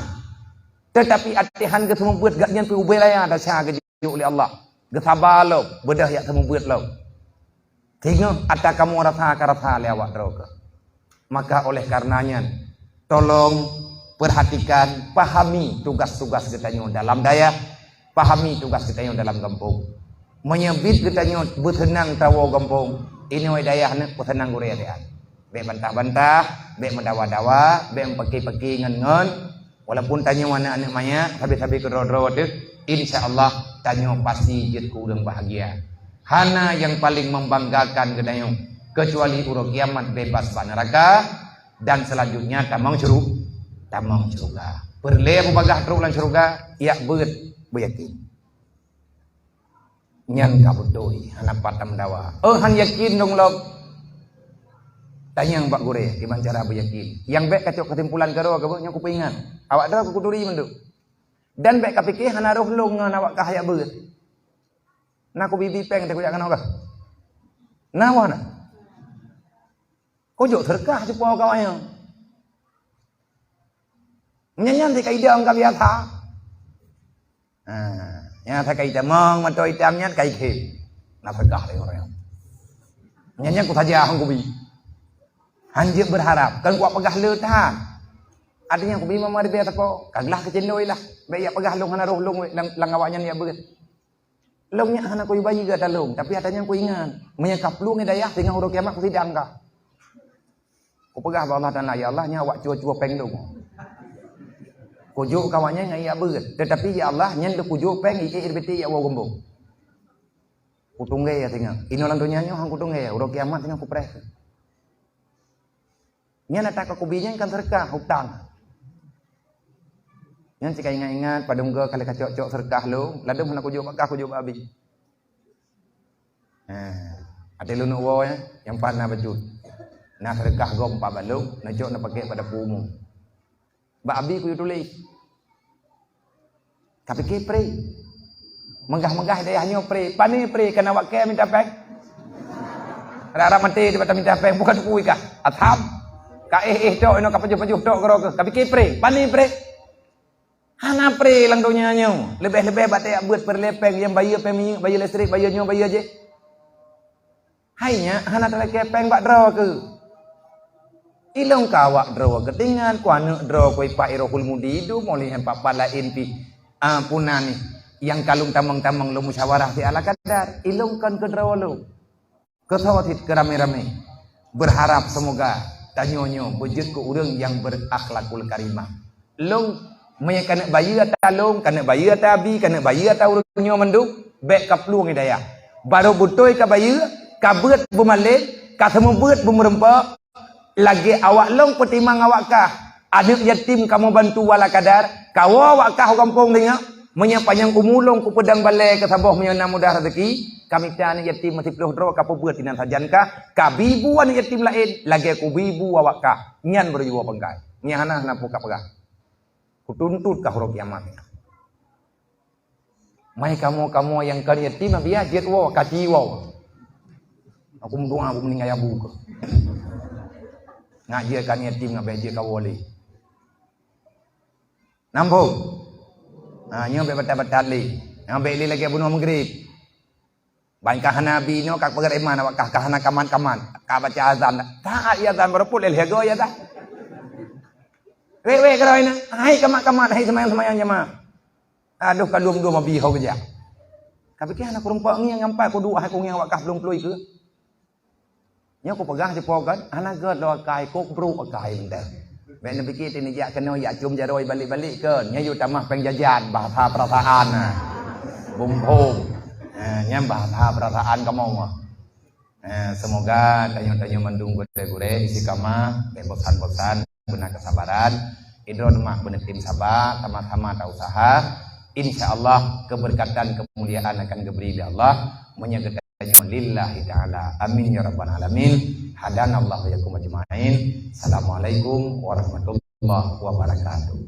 Teutapi até han geuseumeubeuet, gobnyan pih ubé raya desya geujok lé Allah. Geusaba lom, beudôh jak seumeubeuet lom. Singoh ata kamoe rasa ka rasa lé awak droe keuh. Maka oleh karena nyan, tolong perhatikan, pahami tugas-tugas geutanyoe dalam dayah, pahami tugas geutanyoe dalam gampông. Meunyoe biet geutanyoe beuseunang tawoe gampông, inoe dayah neuek peuseunang gurée teuh. Bék bantah-bantah, bék meudawa-dawa, bék meupaki-paki ngon-ngon. Walaupun tanyoe aneuëk-aneuëk manyak, sabe-sabe keudroe-droe teuh, insya Allah tanyoe pasti jeuet keu ureuëng bahagia. Hana nyang paleng membanggakan geutanyoe, keucuali uroe kiamat bebas bak neuraka, dan selanjutnya tamong syuru-, tamong syeuruga. Peureulée peubagah trok lam syeuruga, jak beuet beuyakin. Nyan ka beutôi, hana pat tameudawa. Oh, han yakin dong lom. Tanyong bak gurée, kiban cara beuyakin. Nyang bék kacok keusimpulan keudroe keubeue nyoe kupeuingat. Awak droe kukuturi mandum. Dan bék kapike hana roh lôn ngon awak kah jak beuet. Na kubi-bi péng teuh kujak keunoe kah? Na wah na? Kujok seureukah sipoh kawai nyoe. Nyan-nyan si kaidong ka biasa. Ha, nyang that ka itam, mong mantong itam nyan ka ikhem. Na peugah lé ureuëng. Nyan nyang kusaja hong kubi. Hanjeuet beurharab, kan kuat peugah le that. Artinya kubi mama ribée sapo, ka glah keucendoi lah. Bék jak peugah lôn hana roh lôn lam, lam awaknyan jak beuet. Lôn nyak hana kuyue bayeue ata lôn, tapi ata nyan kuingat. Meunyoe ka plueng dayah, singoh uroe kiamat kusidang ka. Kupeugah bak Allah Taala, "Ya Allah, nyan awak cue-cue péng lôn. Kujok kawak nyan ngon jak beuet. Teutapi, ya Allah, nyan lôn kujok péng, ié ribiti jak woe geumbong." Kutunggée singoh. Inoe lam donya nyoe han kutunggée, uroe kiamat singoh kupreh. Nyan ata ka kubi nyan kan seureukah, utang. Nyan si ka ingat-ingat, padum goe ka lheueh kacok-cok seureukah lôn, ladôm hana kujok bak kah, kujok bak abi. Ha, até lôn neuk woe, nyang pat na bacut. Na seureukah gob empat balok, neucok neupakèk bak dapu umum. Bak abi kuyue tuléh. Kapike pré. Meugah-meugah dayah nyoe pré. Pane pré, kana awak kèe minta péng. Rab-rab maté di mata minta péng, bukan kui kah. Atham. Ka éh-éh tok, inoe ka pajoh-pajoh tok keudroe keuh. Kapike pré. Pane pré. Hana pré lam donya nyoe. Leubeh-leubeh bak tajak beuet peureulée péng, nyang bayeue péng minyeuk, bayeue listrik, bayeue nyoe, bayeue jéh. Hai nyak, hana talakée péng bak droe keuh. Ilôn ka awak droe geutingan, ku aneuëk droe, ku ipak irohul mudi, dum oleh empat-empat laén pih, ah, puna nih, nyang ka lôn tamong-tamong lôn musyawarah si ala kadar. Ilôn kon keu droe lôn. Keusoe cit keu ramé-ramé. Beurharab seumoga tanyoe nyoe beujeuet keu ureuëng nyang beurakhlakul karimah. Lôn, meunyoe keuneuk bayeue ata lôn, keuneuk bayeue ata abi, keuneuk bayeue ata ureuëng nyoe mandum, bék kaplueng i dayah. Barô beutôi ka bayeue, ka beuet beumalém, ka seumeubeuet beumeurumpok, lagée awak lôn peutimang awak kah. Aneuëk yatim kamoe bantu wala kadar, kawoe awak kah u gampông deungoe, meunyoe panyang umu lôn kupeudong balée keu saboh meunyoe na mudah raseuki, kamita aneuëk yatim meusiploh droe kapeubeuet inan sajan kah, kabi bu aneuëk yatim laén, lagée kubi bu awak kah, nyan baru jiwoe pangkai. Nyan hana, hana peue kapeugah. Kutuntot kah uroe kiamat nyan. Mai kamoe-kamoe nyang kon yatim, biya jeuet woe, kaci woe. Aku meudoa, aku meuninggai abu keuh. Ngat jeuet kon yatim, ngat bék jeuet kawoe lé. Nambong. Ha, nyoe bék batal-batal lé. Nyoe bék lé lagée bunoe Maghrib. Ban ka hana bi nyoe ka peugah iman awak kah, ka hana kamat-kamat. Ka baca azan dah. Taat ya azan baru pun lé lhée goe ya dah. Wék-wék keudroe na. Hai kamat-kamat, hai seumayang-seumayang jamaah. Aduh, ka lom dua mabi ho geujak. Ka pike hana kureumpok ngieng ampai kuduek hai kungieng awak kah plueng-plueng keuh. Nyoe kupeugah sipo kan, hana gèt lom akai, kok brok akai mantong. Bèk neupike teuh neujak keunoe jak cium jaroe balik-balik kan. Nyoe yue tamah péng jajan, bahasa perasaan nah. Bumbong. Nah, nyan bahasa perasaan kamoe mah. Nah, semoga tanyoe-tanyoe mandum gurèe-gurèe istiqamah, bèk bosan-bosan, guna kesabaran. Idroe mak beuneutim saba, sama-sama tausaha. Insya Allah keberkatan, kemuliaan akan geubri lé Allah. Meunyoe geutanyoe lillahi ta'ala. Amin ya rabbal alamin. Hadanallahu wa iyyakum ajmain. Assalamualaikum warahmatullahi wabarakatuh.